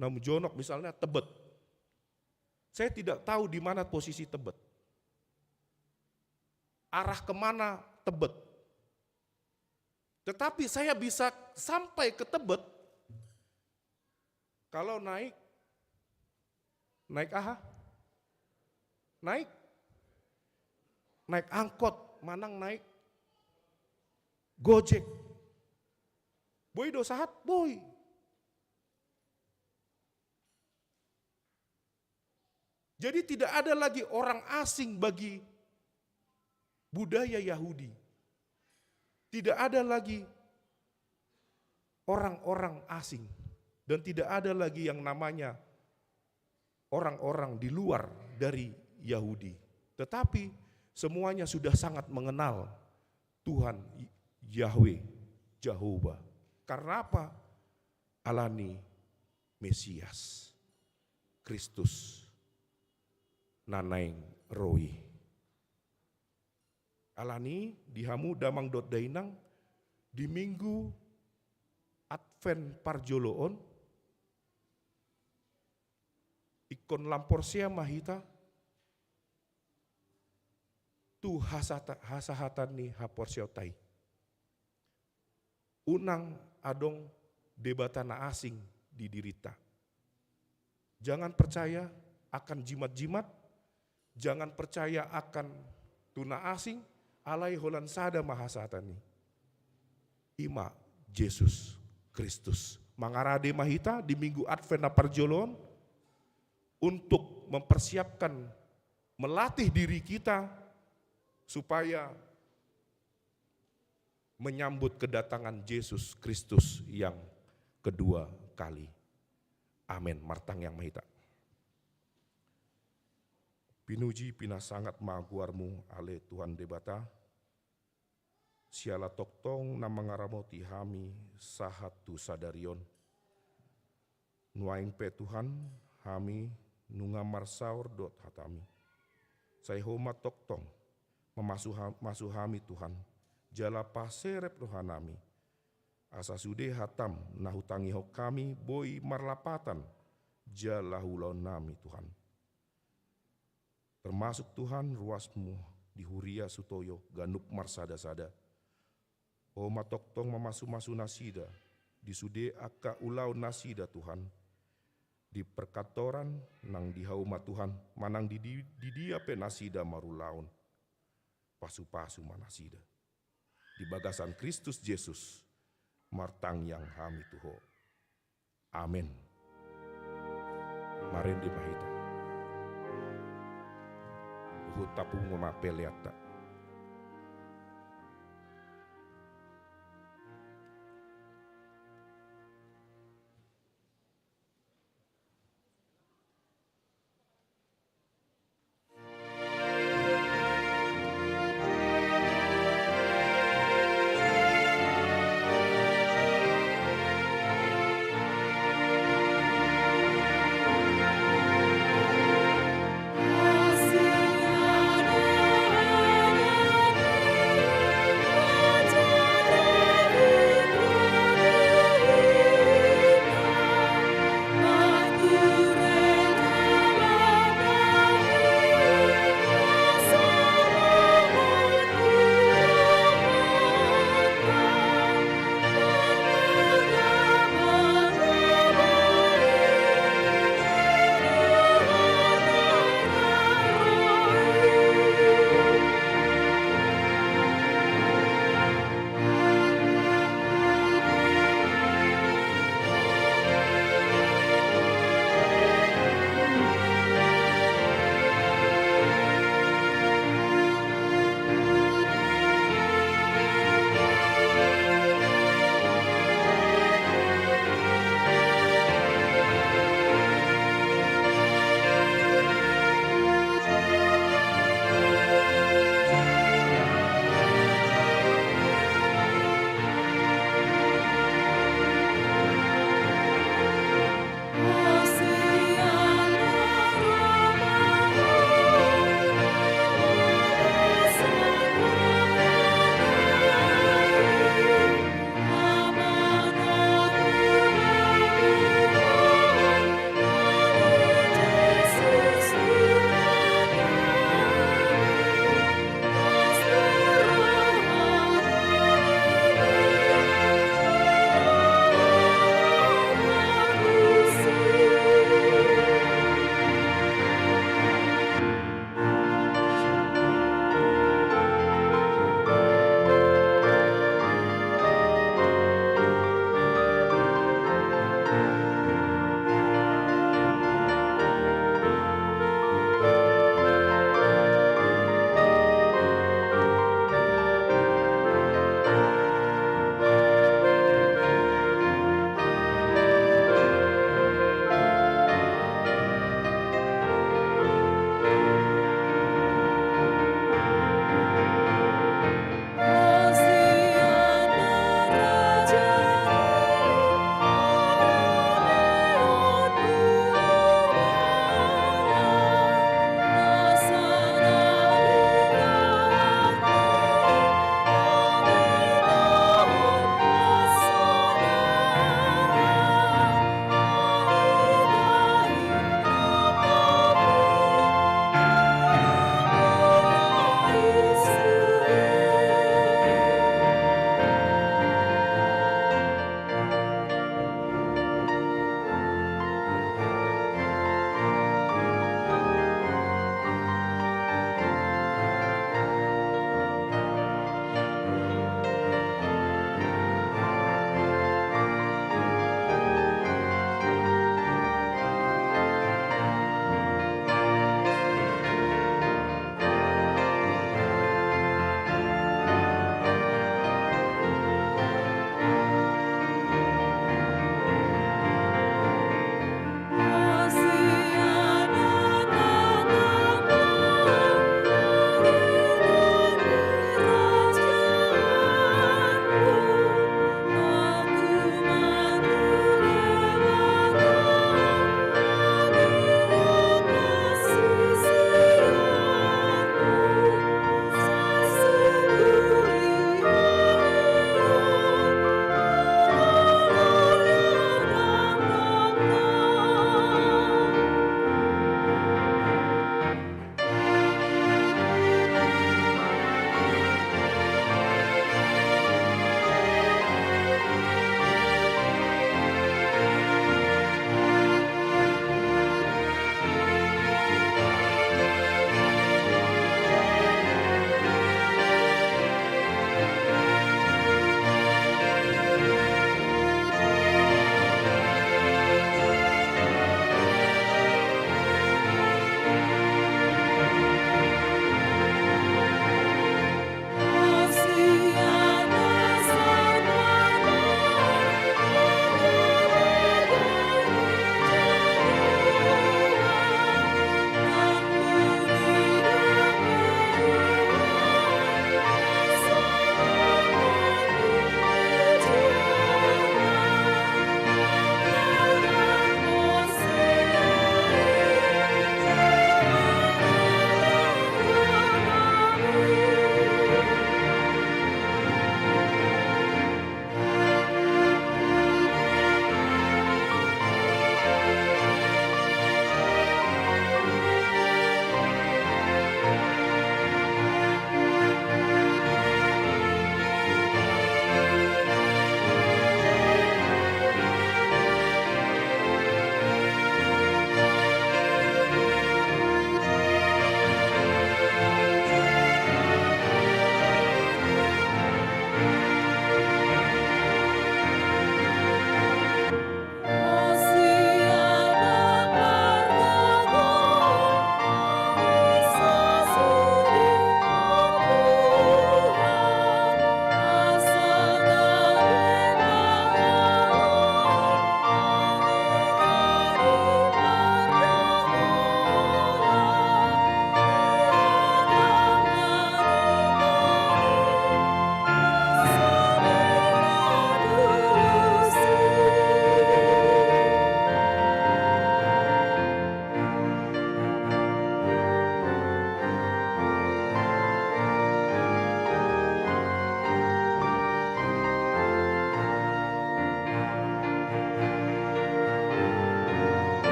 na jonok misalnya Tebet. Saya tidak tahu di mana posisi Tebet. Arah kemana Tebet. Tetapi saya bisa sampai ke Tebet kalau naik, naik aha? Naik, naik angkot, manang naik Gojek. Boi do sahat, boi. Jadi tidak ada lagi orang asing bagi budaya Yahudi. Tidak ada lagi orang-orang asing. Dan tidak ada lagi yang namanya orang-orang di luar dari Yahudi. Tetapi semuanya sudah sangat mengenal Tuhan Yahweh, Jahowa. Karena apa? Alani Mesias, Kristus, na naeng ro i. Alani di hamu damang dohot dainang, di Minggu Advent parjolo on, ingkon lam porsea ma hita tu hasata-, hasahatan ni haporseaonta i. Unang adong debata na asing di dirinta. Jangan percaya akan jimat-jimat, jangan percaya akan tu na asing, alai holan sada ma hasahatan i. I ma Jesus Kristus. Mangarade ma hita di Minggu Advent na parjolo on untuk mempersiapkan, melatih diri kita supaya menyambut kedatangan Jesus Kristus yang kedua kali. Amen. Martangiang ma hita. Pinuji, pinasangat ma goar-Mu, ale Tuhan Debata, siala tongtong na mangaramoti hami sahat tu sadari on. Nuaeng pe Tuhan, hami nunga marsaor dohot hataMi. Sai Ho ma tongtong mamasu ha-, masu hami Tuhan, jala paserep rohanami. Asa sude hataM na hutangihon hami boi marlapatan jala ulaonnami Tuhan. Termasuk Tuhan ruas-Mu di huria Sutoyo ganup marsada-sada. Ho ma tongtong mamasu-masu nasida di sude angka ulaon nasida Tuhan. Di perkantoran nang di hauma Tuhan, manang di, di, di dia pe nasida marulaon. Pasu-pasu ma nasida. Di bagasan Kristus Jesus, martangiang hami tu Ho. Amen. Marende ma hita. Huhut tapungu ma peleanta.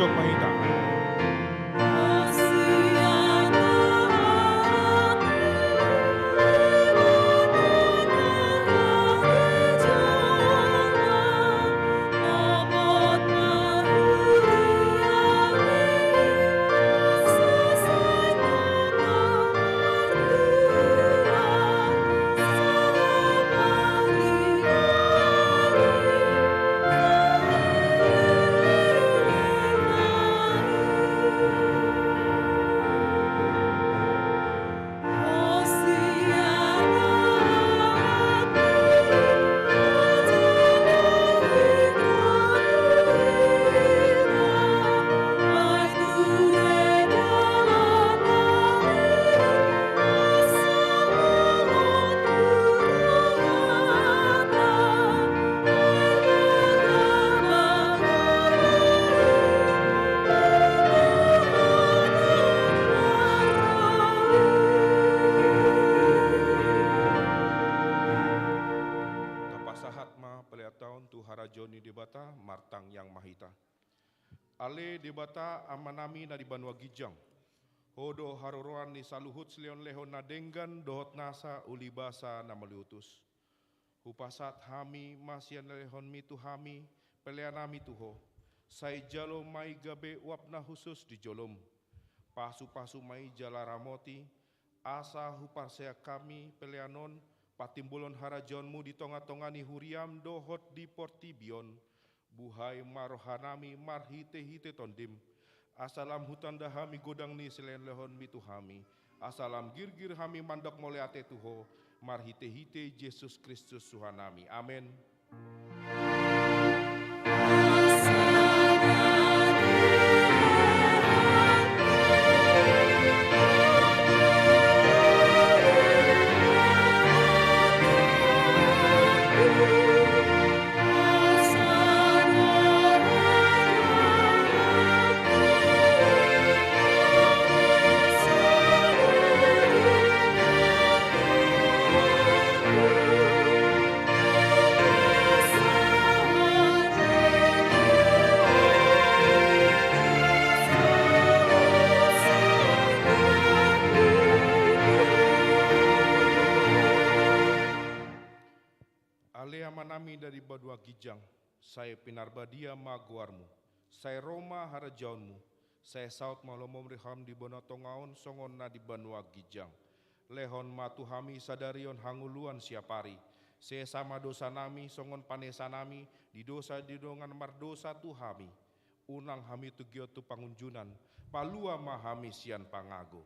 Jong ma hita. Tapasahat ma pelean ta on tu harajaon ni Debata, martangiang ma hita. Ale Debata Amanami na di banua ginjang, Ho do haroroan ni saluhut silehonlehon na denggan dohot nasa ulibasa na mauliutus. Hupasahat hami ma sian lehonmi tu hami, peleanami tu Ho. Sai jalo ma i gabe uap na hushus di jolom. Pasupasu ma i jala ramoti, asa huparseak hami pelean on, patimbolhon harajaonmu di tongatonga ni huriam dohot di portibi on. Buhai ma rohanami marhitehite Tondim, asa lam hutanda hami godang ni silehonlehonmi tu hami, asa lam girgir hami mandok mauliate tu Ho, marhitehite Jesus Kristus Tuhanami. Amen. Ale Amanami na di banua ginjang, sai pinarbadia ma goarmu, sai ro ma harajaonmu, sai saut ma lomom roham di banua tonga on songon na di banua ginjang. Lehon ma tu hami sadari on hangoluan siapari. Sesa ma dosanami songon panesanami di dosa ni dongan mardosa tu hami. Unang hami togihon tu pangunjunan, palua ma hami sian pangago.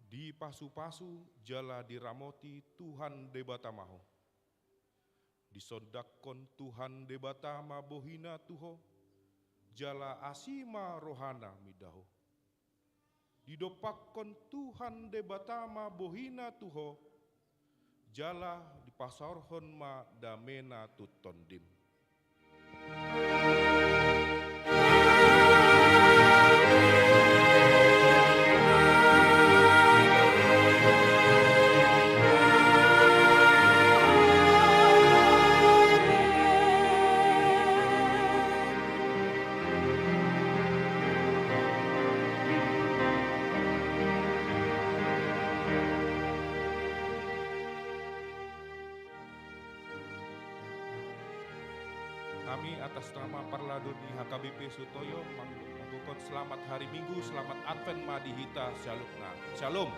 Dipasupasu jala diramoti Tuhan Debata ma ho. Disondangkon Tuhan Debata ma bohina tu ho, jala asi ma rohana minda ho. Didompakkon Tuhan Debata ma bohina tu ho, jala dipasaorhon ma damena tu tondim. Hami atas nama parlado di H K B P Sutoyo, mang-, mandokkon selamat hari Minggu, selamat Advent ma di hita saluhutna. Shalom.